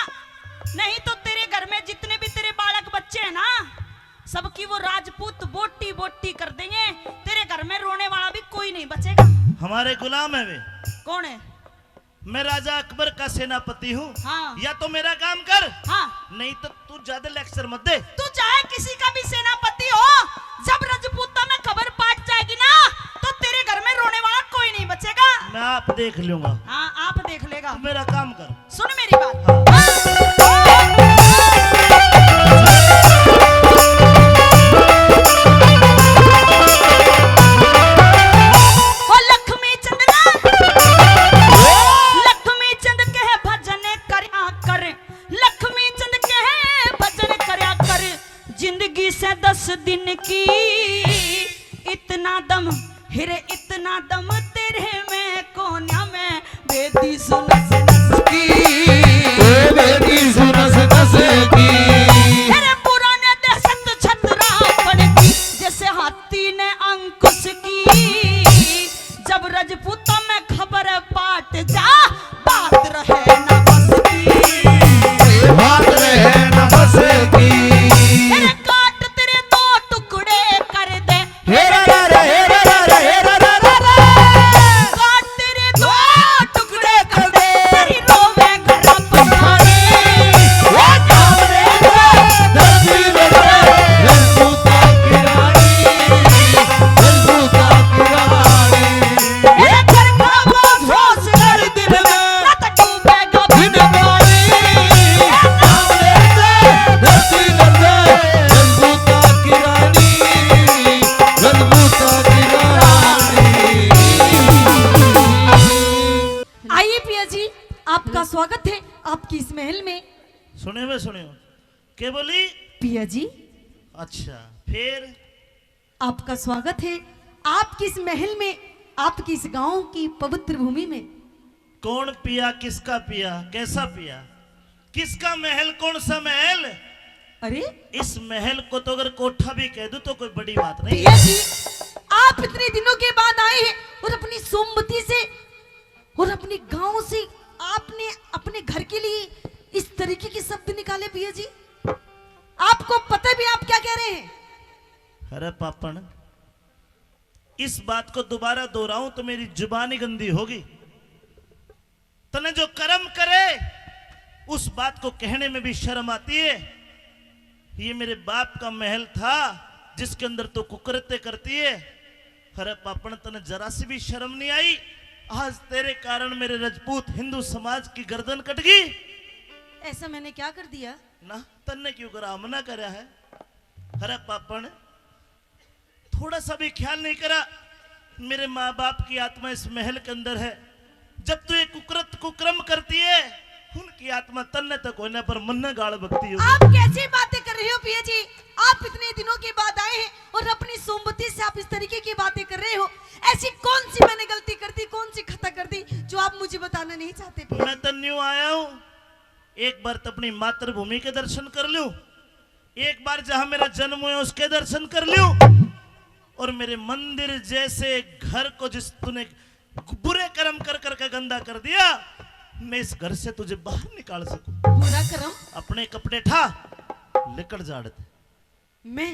नहीं तो तेरे घर में जितने भी तेरे बालक बच्चे हैं ना, सबकी वो राजपूत बोटी बोटी कर देंगे। तेरे घर में रोने वाला भी कोई नहीं बचेगा। हमारे गुलाम है वे। कौन है? मैं राजा अकबर का सेनापति हूँ। हाँ। या तो मेरा काम कर, हाँ। नहीं तो तू ज्यादा लेक्चर मत दे। तू चाहे किसी का भी सेनापति हो, जब रजपूता में खबर पाट जाएगी ना, तो तेरे घर में रोने वाला कोई नहीं बचेगा। मैं आप देख लूंगा। हाँ, आप देख लेगा। तू मेरा काम कर। सुन मेरी बात। हाँ। ओ लक्ष्मी चंद ना, लक्ष्मी चंद कह भजन करया कर, लक्ष्मी चंद कह भजन करया कर, जिंदगी से दस दिन की इतना दम, हिरे इतना दम तेरे में कोन्या में बेदी सुनस नस की। ए बेदी सुनस नस की। अरे पुराने दहशत छतरा पड़ती, जैसे हाथी ने अंकुश की। जब रजपूतों में खबर पाट जा, बात रहे ना बस की। बात रहे ना बस की। अरे काट तेरे दो टुकड़े कर दे। हे रा रा रा, हे रा रा रा, हे रा रा रा रा। काट तेरे दो टुकड़े कर दे। तेरी रोवे घर पछाड़ी। ओ सामने से धरती में से रजपूता की रानी, रजपूता की रानी। ये घर का बोझ होश कर दिन में, ना तो डूबेगा दिन में। ये सामने से धरती में से रजपूता की रानी, रजपूता की रानी। आइए पिया जी, आपका स्वागत है आपकी इस महल में। सुने वे, सुने हो। के बोली? पिया जी। अच्छा, फिर? आपका स्वागत है आपकी इस महल में, आपकी इस गांव की पवित्र भूमि में। कौन पिया, किसका पिया, कैसा पिया, किसका महल, कौन सा महल? अरे? इस महल को तो अगर कोठा भी कह दूं तो कोई बड़ी बात नहीं। पिया जी, आप इतने दिनों के बाद आए हैं और अपनी सोमवती से और अपने गांव से आपने अपने घर के लिए इस तरीके के शब्द निकाले पिया जी, आपको पता भी आप क्या कह रहे हैं? अरे पापण, इस बात को दोबारा दोहराऊं तो मेरी जुबान ही गंदी होगी। तने जो कर्म करे, उस बात को कहने में भी शर्म आती है। ये मेरे बाप का महल था, जिसके अंदर तू कुकृत्य करती है। अरे पापण, तने जरा सी भी शर्म नहीं आई? आज तेरे कारण मेरे रजपूत हिंदू समाज की गर्दन कट गई। ऐसा मैंने क्या कर दिया? ना, तन्ने क्यों करा, हमने करया है। अरे पापण, थोड़ा सा भी ख्याल नहीं करा। मेरे माँ बाप की आत्मा इस महल के अंदर है। जब तू ये कुकृत कुक्रम करती पर मन्ने गाल बकती हो। आप कैसी बातें कर रहे हो पिया जी? आप इतने दिनों के बाद आए हैं और अपनी सोमवती से आप इस तरीके की बातें कर रहे हो। ऐसी कौन सी मैंने गलती कर दी, कौन सी खता कर दी जो आप मुझे बताना नहीं चाहते पिया? मैं तो न्यू आया हूँ, एक बार तो अपनी मातृभूमि के दर्शन कर लूं, एक बार जहां मेरा जन्म हुआ उसके दर्शन कर लूं, और मेरे मंदिर जैसे घर को जिस तूने बुरे कर्म कर कर के गंदा कर दिया, मैं इस घर से तुझे बाहर निकाल सकूं। बुरा कर्म? अपने कपड़े ठा, लिकड़ जाड़त। मैं?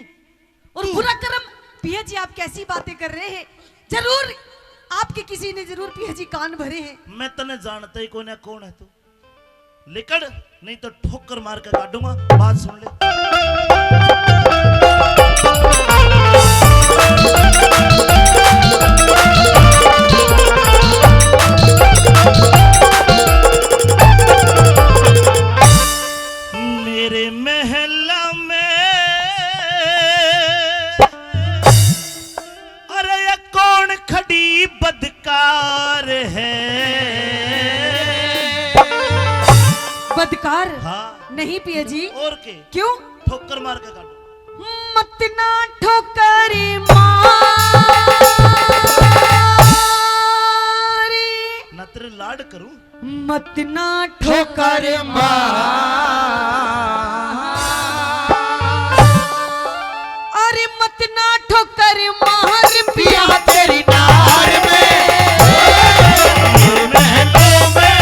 और तू। बुरा कर्म? पिया जी, आप कैसी बातें कर रहे हैं? जरूर आपके किसी ने जरूर पिया जी कान भरे हैं। मैं तने जानता ही कोन्या, कौन है तू? लिकड़, नहीं तो ठोकर मार के काटूंगा। बात सुन ले। मेरे महला में, अरे ये कौन खड़ी बदकार है? बदकार? हाँ। नहीं पिया जी। और के? क्यों? ठोकर मार के काटो। मत ना ठोकर मारी। ना तेरे लाड करूं। मत ना ठोकर मार। अरे मत ना ठोकर मार पिया तेरी नार में। मेरे महलों में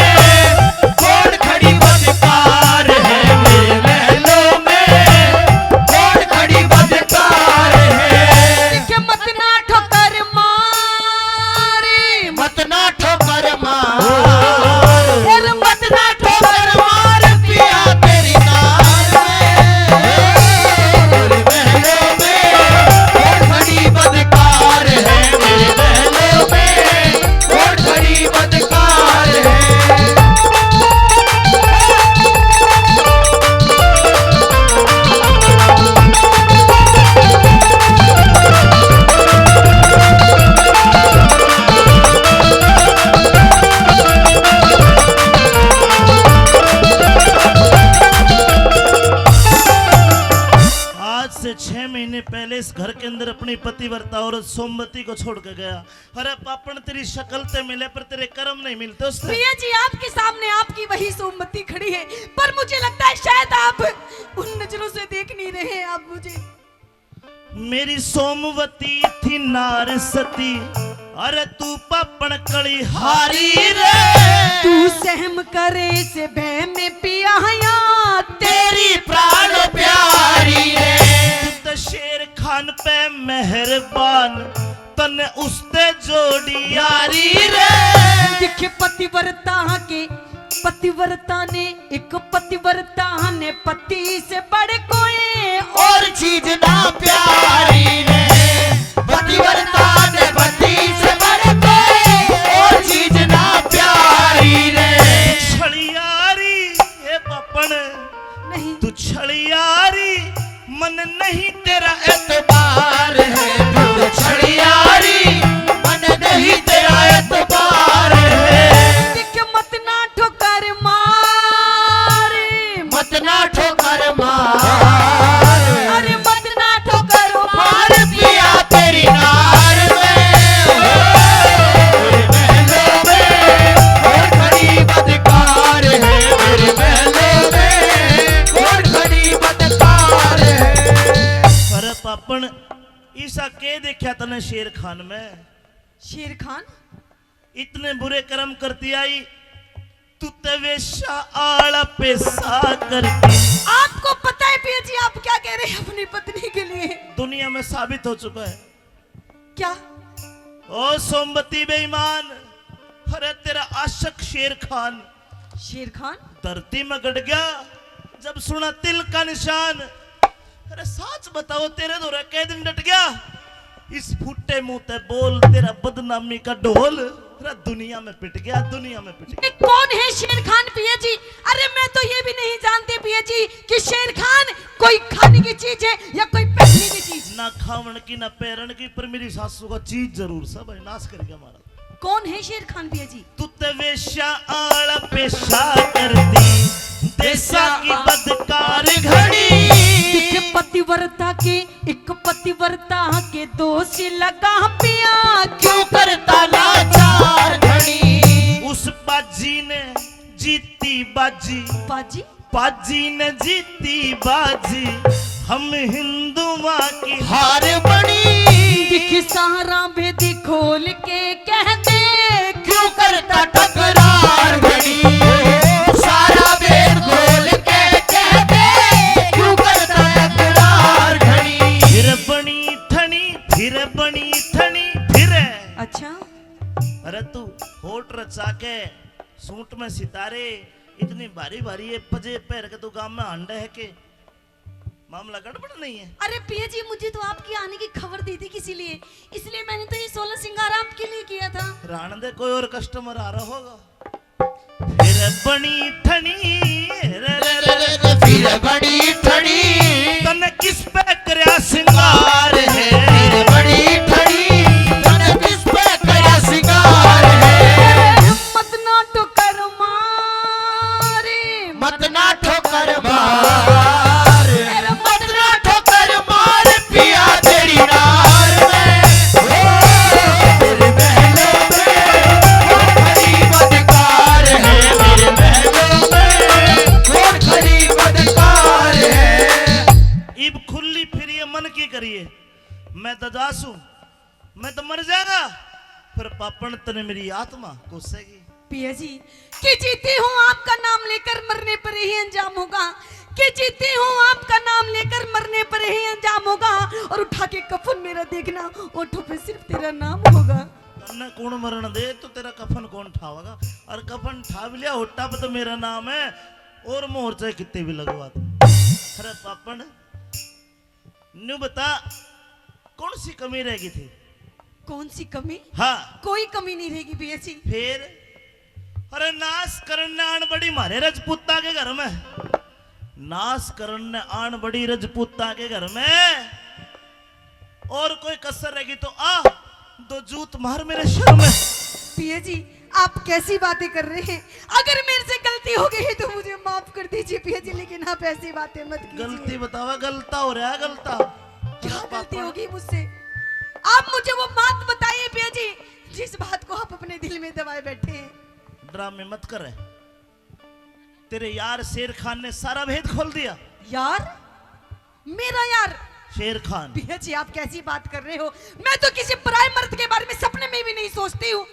कौन खड़ी बदकार है? मेरे महलों में कौन खड़ी बदकार है? के मत ना ठोकर मार। मत ना ठोकर मार। अरे मत ना ठोकर मार पिया तेरी नार में। मेरे महलों में कौन खड़ी बदकार है? मेरे महलों में कौन खड़ी बदकार है? आज से छह महीने पहले इस घर के अंदर अपनी पतिव्रता औरत सोमवती को छोड़ के गया। अरे पापण, तेरी शक्ल ते मिले पर तेरे कर्म नहीं मिलते उससे। प्रिया जी, आपके सामने आपकी वही सोमवती खड़ी है, पर मुझे लगता है शायद आप उन नजरों से देख नहीं रहे हैं आप मुझे। मेरी सोमवती थी नार सती, अरे तू पापण कली हारी रे। तू सहम करे से बह में पिया या तेरी प्राण प्यारी रे। तू तो शेर खान पे मेहरबान, तन्ने उसते जोड़ी यारी रे। दिख पतिव्रता के, पतिव्रता ने, एक पतिव्रता ने पति से बढ़ कोई और चीज ना प्यारी रे। पतिव्रता ने पति से बढ़ कोई और चीज ना प्यारी रे। छलियारी, ए पापण, नहीं। तू छलियारी, मन नहीं तेरा एतबार है। तू छड़ियारी, मन नहीं तेरा एतबार है। दिख मत ना ठोकर मार। मत ना ठोकर मार। अरे मत ना ठोकर मार पिया तेरी नार में। मेरे महलों में और खड़ी बदकार है। मेरे महलों में और खड़ी बदकार है। अरे पापण, ईसा के देखा तने शेर खान में? शेर खान? इतने बुरे कर्म करती आई, तू ते वेश्या आला पेशा करती। आपको पता है पिया जी, आप क्या कह रहे हैं अपनी पत्नी के लिए? दुनिया में साबित हो चुका है। क्या? ओ सोमवती बेईमान, अरे तेरा आशिक शेर खान। शेर खान? धरती में गड़ गया, जब सुना तिल का निशान। अरे साच बताओ, तेरे धोरे कै दिन डट गया? इस फूटे मुंह ते बोल, तेरा बदनामी का ढोल तेरा दुनिया में पिट गया, दुनिया में पिट गया। ये कौन है शेर खान पिया जी? अरे मैं तो ये भी नहीं जानती पिया जी कि शेर खान कोई खाने की चीज है या कोई पहनने की चीज। ना खावन की ना पैरण की, पर मेरी सासू का चीज जरूर सा भाई, नाश कर गया हमारा। कौन है शेर खान पिया जी? तू ते वेश्या आला पेशा करती, देसा की बदकार घड़ी। एक पतिव्रता के, एक पतिव्रता के दोष लगा पिया, क्यों करता लाचार घड़ी। उस बाजी ने जीती बाजी, बाजी? बाजी ने जीती बाजी, हम हिंदुआ की हार बनी। दिख सारा भेद खोल के कह दे, क्यों करता टकरार घड़ी। सारा भेद खोल के कह दे, क्यों करता टकरार घड़ी। फिर बनी ठणी, फिर बनी ठणी, फिर। अच्छा। अरे तू होठ रचा के सूट में सितारे, इतनी भारी भारी ये पजे पहर के तू गांव में हांडे है के? मामला गड़बड़ नहीं है? अरे पिया जी, मुझे तो आपकी आने की खबर दी थी किसी लिए, इसलिए मैंने तो ये सोलह श्रृंगार आपके लिए किया था। राण दे, कोई और कस्टमर आ रहा होगा। फिर बनी ठणी, रे, रे, रे, रे, फिर बनी ठणी। तन्ने किस पे करया सिंगार है? फिर बनी ठणी, तन्ने किस पे करया सिंगार है? हिम्मत ना ठोकर मारे, मत ना ठोकर मार, मत ना ठोकर मार पिया तेरी नार में। ओ, मेरे महलों में कोठरी बदकार है, मेरे महलों में कोठरी बदकार है। इब खुली फिर ये मन की करिए, मैं ददास हूँ। मैं तो मर जाएगा, पर पापण तने मेरी आत्मा कोसेगी। पिया जी, कि जीती हूँ आपका नाम लेकर मरने पर यही अंजाम होगा, कि जीती हूँ आपका नाम लेकर मरने पर यही अंजाम होगा। और उठा के कफन मेरा देखना, ओठों पे सिर्फ तेरा नाम होगा। तन्ने कौन मरण दे तो तेरा कफन कौन ठावेगा? और कफन ठाव लिया, ओटा पे तो मेरा नाम है और मोहर चाहे कितने भी लगवा दे। अरे पापण, न्यू बता, कौन सी कमी रह गई थी? कौन सी कमी? हाँ। कोई कमी नहीं रहेगी पिया जी। फिर? अरे नाश करण ने आन बड़ी मारे रजपूता के घर में, नाश करण ने आन बड़ी रजपूता के घर में, और कोई कसर रहेगी तो आ, दो जूत मार मेरे सिर में। पिया जी, आप कैसी बातें कर रहे हैं? अगर मेरे से गलती हो गई है तो मुझे माफ कर दीजिए पिया जी, लेकिन आप ऐसी बातें मत कीजिए। गलती बतावा, गलता हो रहा है, गलता। क्या गलती होगी मुझसे? आप मुझे वो बात बताइए पिया जी, जिस बात को आप अपने दिल में दबाए बैठे हैं। ड्रामे मत कर। तेरे यार शेर खान ने सारा भेद खोल दिया। यार? मेरा यार? शेर खान। भैया जी, आप कैसी बात कर रहे हो? मैं तो किसी पराए मर्द के बारे में सपने में भी नहीं सोचती हूँ।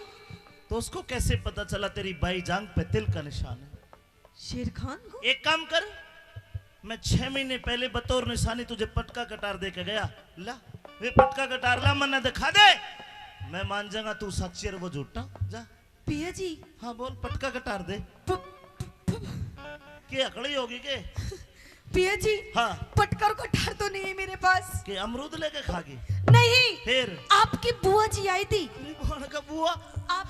तो उसको कैसे पता चला तेरी बाई जांग पे तिल का निशान है? शेर खान को? एक काम कर, मैं छह महीने पहले बतौर निशानी तुझे पटका कटार दे के गया। ला, वे पटका कटार ला, मन्ने दिखा दे, मैं मान जाऊंगा तू सच्ची और वो झूठा। जा। पिया जी। हाँ बोल, पटका कटार दे। प-, प-, प-, के अकड़ी होगी के? पिया जी। हाँ। पटका और कटार तो नहीं है मेरे पास। के अमरूद लेके खा गई? नहीं। फिर? आपकी बुआ जी आई थी। मेरी बुआ का बुआ? आप।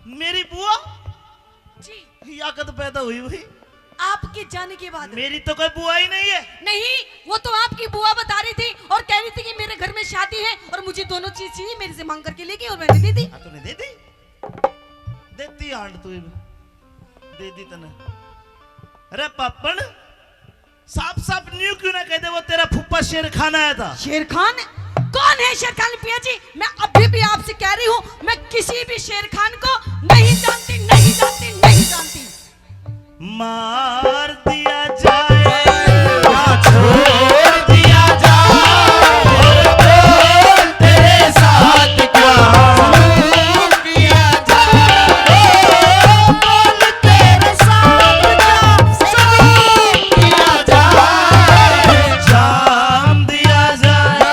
मेरी बुआ? जी। या कद पैदा हुई हुई? आपके जाने के बाद। मेरी तो कोई बुआ ही नहीं है। नहीं, वो तो आपकी बुआ बता रही थी और कह रही थी कि मेरे घर में शादी है और मुझे दोनों चीज चाहिए, मेरे से मांग करके लेगी और मैंने दे दी। हाँ, तूने दे दी? देती आंट तू इब। दे दी तने। अरे पापण, साफ साफ न्यू क्यों ना कह दे वो तेरा फूफा शेर खान आया था? शेर खान? कौन है शेर खान पिया जी? मैं अभी भी आपसे कह रही हूँ, मैं किसी भी शेर खान को नहीं जानती, नहीं जानती, नहीं जानती। मार दिया जाए या छोड़ दिया जाए, बोल तेरे साथ क्या किया जाए, बोल तेरे साथ क्या किया जाए, जाम दिया जाए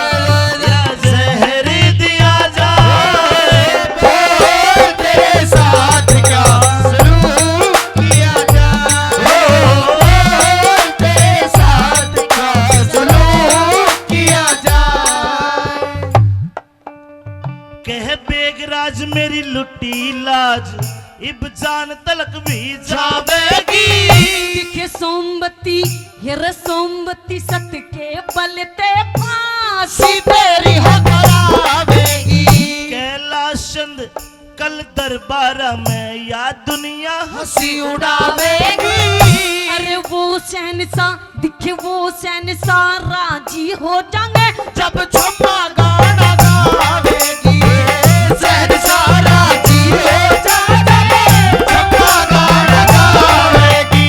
या जहर दिया जाए, बोल तेरे साथ क्या सलूक किया जाए, बोल तेरे साथ क्या सलूक किया जाए। कह बेगराज मेरी लुटी लाज, इब जान तलक भी जावेगी। दिखे सोमबत्ती, ये रे सोमबत्ती सत के बल ते फांसी तेरी हो करावेगी। कैलाश चंद कल दरबारा में या दुनिया हंसी उड़ावेगी। अरे वो शहनशाह दिखे, वो शहनशाह राजी हो जाएंगे। जब छम्मा गाना गावेगी, शहनशाह राजी हो जाएंगे। छम्मा गाना गावेगी।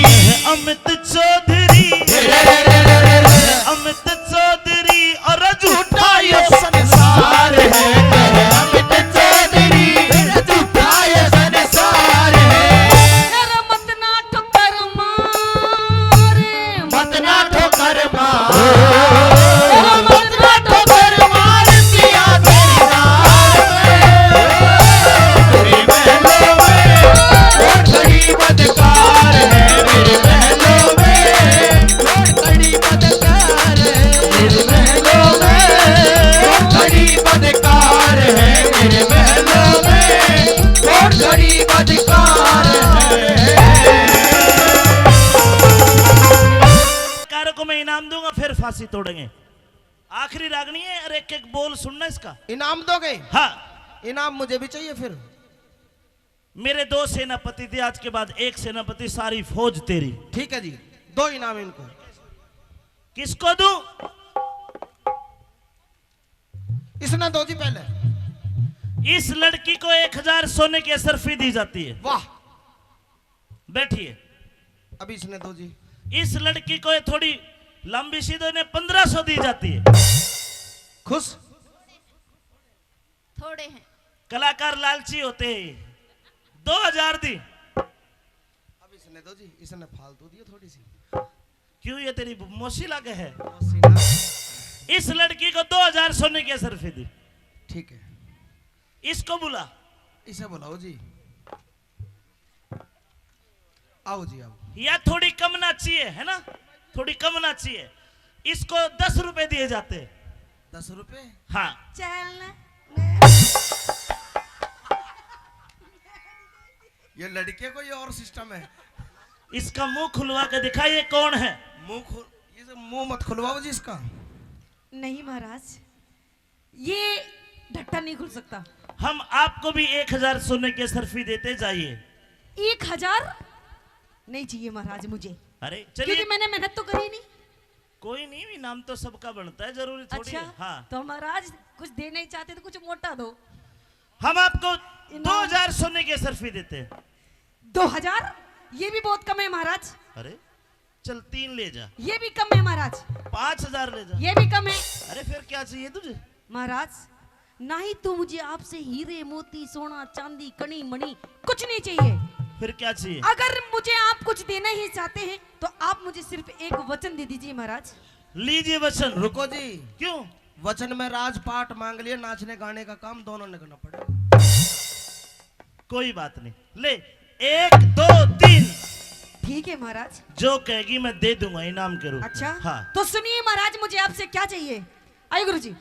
अमित चौधरी, अमित चौधरी और झूठा ये संसार है। अमित चौधरी, झूठा ये संसार है। तेरा मत ना ठोकर मार, मत ना ठोकर मार। तेरा मत ना ठोकर मार, पिया तेरी नाल में। तेरी महलों में, और घड़ी बदकार है मेरे महलों में। और घड़ी बदकार है मेरे महलों में। और घड़ी बदकार है मेरे महलों में। और घड़ी बदकार है। कारों को मैं इनाम दूंगा, फिर फांसी तोड़ेंगे। आखिरी रागनी है और एक एक बोल सुनना इसका। इनाम दोगे? हाँ। इनाम मुझे भी चाहिए फिर। मेरे दो सेनापति थे, आज के बाद एक सेनापति, सारी फौज तेरी। ठीक है जी, दो इनाम इनको। किसको दूं? इसने दो जी पहले। इस लड़की को एक हजार सोने की अशरफी दी जाती है। वाह। बैठिए। अभी इसने दो जी। इस लड़की को ये थोड़ी लंबी सी दो, इन्हें पन्द्रह सौ दी जाती है। खुश? थोड़े हैं। कलाकार लालची होते हैं। दो हजार दी। अब इसने दो जी, इसने फालतू दिए थोड़ी सी। क्यों, ये तेरी मौसी लागे है? मौसी ना। इस लड़की को दो हजार सोने की अशरफी दी। ठीक है। इसको बुला। इसे बुलाओ जी। आओ जी, आओ। या थोड़ी कम नाची है, है ना? थोड़ी कम नाची है। इसको दस रुपए दिए जाते। दस रुपए? हाँ। चल ना। ये लड़के को ये और सिस्टम है। इसका मुंह खुलवा के दिखा, ये कौन है? मुंह खुल-, ये मुंह मत खुलवाओ जी इसका। नहीं महाराज, ये ढक्कन नहीं खुल सकता। हम आपको भी एक हजार सोने की अशरफी देते, जाइए। एक हजार नहीं चाहिए महाराज मुझे। अरे चलिए। क्योंकि मैंने मेहनत तो करी नहीं। कोई नहीं, इनाम तो सबका बनता है, जरूरी थोड़ी अच्छा, है। हाँ। तो महाराज कुछ देना ही चाहते तो कुछ मोटा दो। हम आपको इनाम। दो हजार सोने की अशरफी देते हैं। दो हजार? ये भी बहुत कम है महाराज। अरे चल, तीन ले जा। ये भी कम है महाराज। पाँच हजार ले जा। ये भी कम है। अरे फिर क्या चाहिए तुझे? महाराज, ना ही तो मुझे आपसे हीरे मोती, सोना, चांदी, कणी मणि कुछ नहीं चाहिए। फिर क्या चाहिए? अगर मुझे आप कुछ देना ही चाहते हैं तो आप मुझे सिर्फ एक वचन दे दीजिए महाराज। लीजिए वचन। रुको जी। क्यों? वचन में राजपाट मांग लिए, नाचने गाने का काम दोनों ने करना पड़ेगा। कोई बात नहीं, ले, एक, दो, तीन। ठीक है महाराज। जो कहेगी मैं दे दूंगा इनाम के रूप में। अच्छा, हाँ। तो सुनिए महाराज, मुझे आपसे क्या चाहिए? आइए गुरुजी।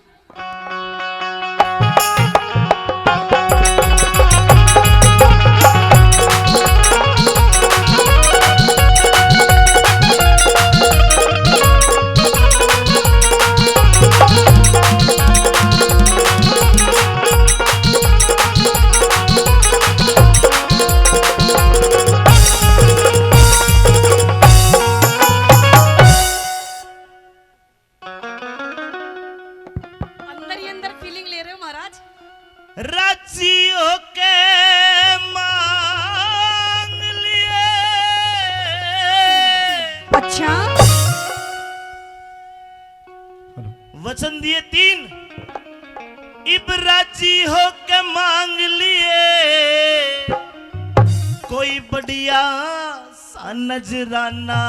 अंदर ही अंदर फीलिंग ले रहे हो महाराज। राजी होके मांग लिए। अच्छा। वचन दिए तीन, इब राजी होके मांग लिए, कोई बढ़िया सा नजराना।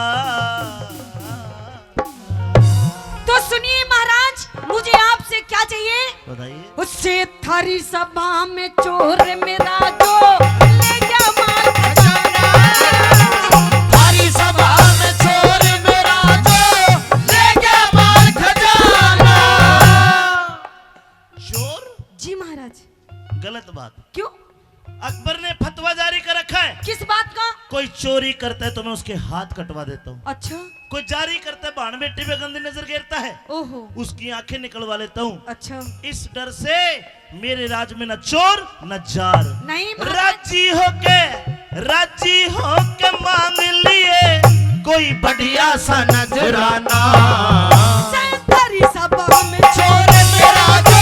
तो सुनिए महाराज, मुझे आपसे क्या चाहिए? बताइए। उससे थारी सभा में चोर मेरा जो ले गया माल खजाना। थारी सभा में चोर मेरा जो ले गया माल खजाना। चोर? जी महाराज। गलत बात। क्यों? अकबर ने फतवा जारी कर रखा है। किस बात का? कोई चोरी करता है तो मैं उसके हाथ कटवा देता हूँ। अच्छा। कोई जारी करता है, भाण बेटी पे गंदी नजर गिरता है, ओहो। उसकी आंखें निकलवा लेता हूँ। अच्छा। इस डर से मेरे राज में न चोर न जार। नहीं महाराज। राजी होके, राजी होके मांग लिए, कोई बढ़िया सा नजराना। थारी सभा में चोर मेरा जो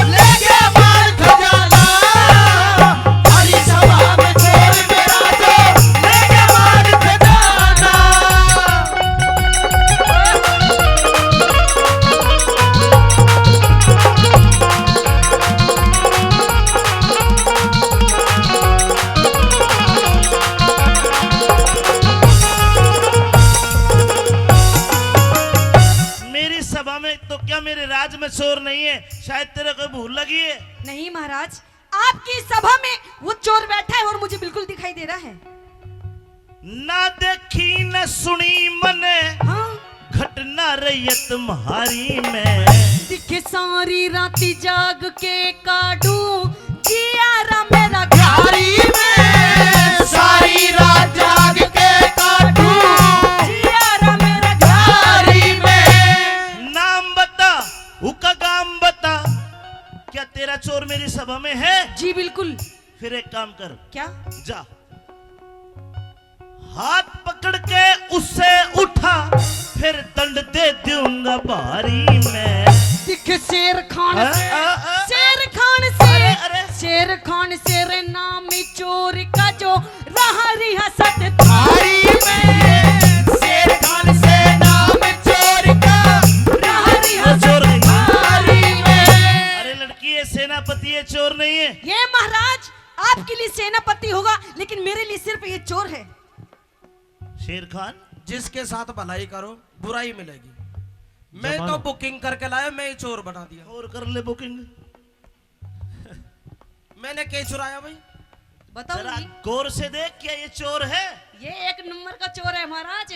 ले गया माल खजाना। थारी सभा में चोर मेरा जो ले गया माल खजाना। मेरी सभा में तो क्या मेरे राज में चोर नहीं है? शायद तेरे को भूल लगी है। नहीं महाराज, आपकी सभा में वो चोर बैठा है और मुझे बिल्कुल दिखाई दे रहा है। ना देखी न सुनी मने हाँ। घटना रैयत म्हारी में। दिखे सारी राती जाग के काटू जियारा मेरा घारी में। सारी रात जाग के काटू जियारा मेरा घारी में। नाम बता, उका गाम बता, क्या तेरा चोर मेरी सभा में है? जी बिल्कुल। फिर एक काम कर। क्या? जा, हाथ पकड़ के उससे उठा, फिर दंड दे दूंगा भारी मैं। दिख शेर खान हाँ, से, हाँ, हाँ। शेर खान से, अरे, अरे। शेर खान से रे नाम चोर का जो रहा रियासत थारी में। शेर खान से नाम चोर का रहा रियासत थारी में। अरे लड़की, ये सेनापति, ये चोर नहीं है। ये महाराज आपके लिए सेनापति होगा, लेकिन मेरे लिए सिर्फ ये चोर है। शेर खान, जिसके साथ भलाई करो, बुराई मिलेगी। मैं तो बुकिंग करके लाया, मैं ही चोर बना दिया। और कर ले बुकिंग। मैंने क्या चुराया भाई? बताओ जरा जी। गौर से देख, क्या ये चोर है? ये एक नंबर का चोर है महाराज।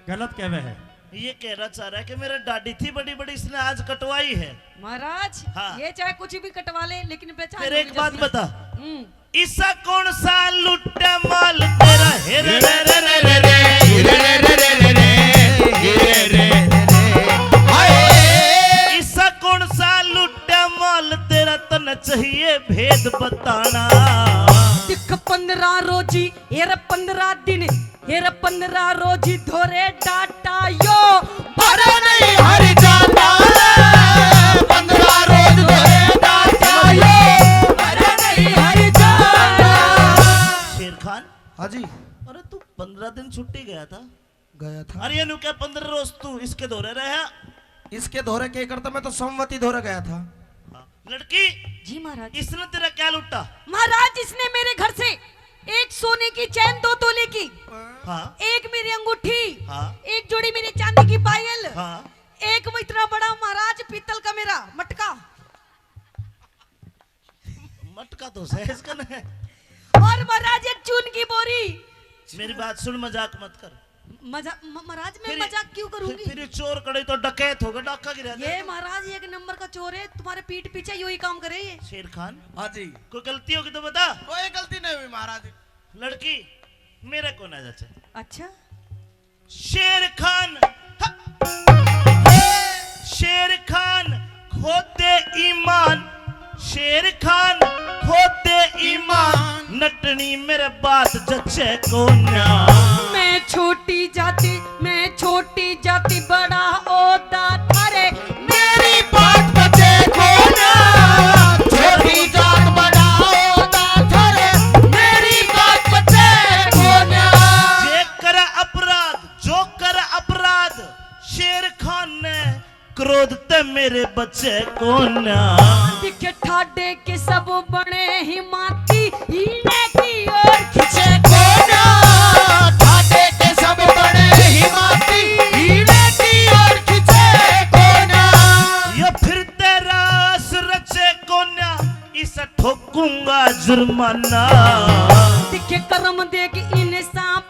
गलत कहवे है। ये कहना चाह रहा है कि मेरे दाढ़ी थी बड़ी बड़ी, इसने आज कटवाई है। महाराज, हाँ। ये चाहे कुछ भी कटवा ले, लेकिन पहचान तेरे होनी एक बात चाहिए। बता। हम्म। इसा कौन सा लुट्टा माल तेरा? हे रे रे रे रे रे रे, हे रे रे रे रे रे, हे रे रे रे रे। हाय। इसा कौन सा लुट्टा माल तेरा, तन चाहिए भेद बताना। दिख पन्द्रह रोजी, हेर पन्द्रह दिन, हेर पन्द्रह रोजी धोरे डाटा यो, भरे नहीं हर जाना। पन्द्रह रोज धोरे डाटा यो, भरे नहीं हर जाना। शेर खान। हाँ जी। अरे तू पन्द्रह दिन छुट्टी गया था? गया था। अरे ये नु क्या पन्द्रह रोज तू इसके धोरे रहा? इसके धोरे के करता, मैं तो संवती धोरे गया था। हाँ। लड़की, जी महाराज। इसने तेरा क्या लूटा? महाराज, इसने मेरे घर से एक सोने की चैन दो तोले की, हाँ। एक मेरी अंगूठी, हाँ। एक जोड़ी मेरी चांदी की पायल, हाँ। एक इतना बड़ा महाराज पीतल का मेरा मटका। मटका तो सही इसका है। और महाराज, एक चून की बोरी। मेरी बात सुन, मजाक मत कर। मजा-, म-, महाराज, मैं फिर, मजाक क्यों करूंगी? फिर, फिर ये चोर कड़े तो डकैत होगा, डाका गिरा ये देगा। महाराज एक नंबर का चोर है, तुम्हारे पीठ पीछे यो ही काम करे ये। शेर खान, हाँ जी। कोई गलती होगी तो बता। कोई गलती नहीं हुई महाराज। लड़की, मेरे को ना जचे। अच्छा। शेर खान, ह-, शेर खान, खोते ईमान, शेर खान, खोते ईमान, नटनी मेरे बात जचे कोन्या। मैं छोटी जाति, मैं छोटी जाति, बड़ा ओदा थारे, मेरी बात बचे कोन्या। छोटी जात, बड़ा ओदा थारे, मेरी बात बचे कोन्या। जे करे अपराध, जो करे अपराध, शेर खान ने क्रोध ते मेरे बचे कोन्या। दिखे ठाडे के सब बने ही माती, हीने की ओर खिंचे कोन्या। ठाडे के सब बने ही माती, हीने की ओर खिंचे कोन्या। यो फिरते रास रचे कोन्या, इसे ठोकूंगा जुर्माना। दिखे कर्म देख इंसान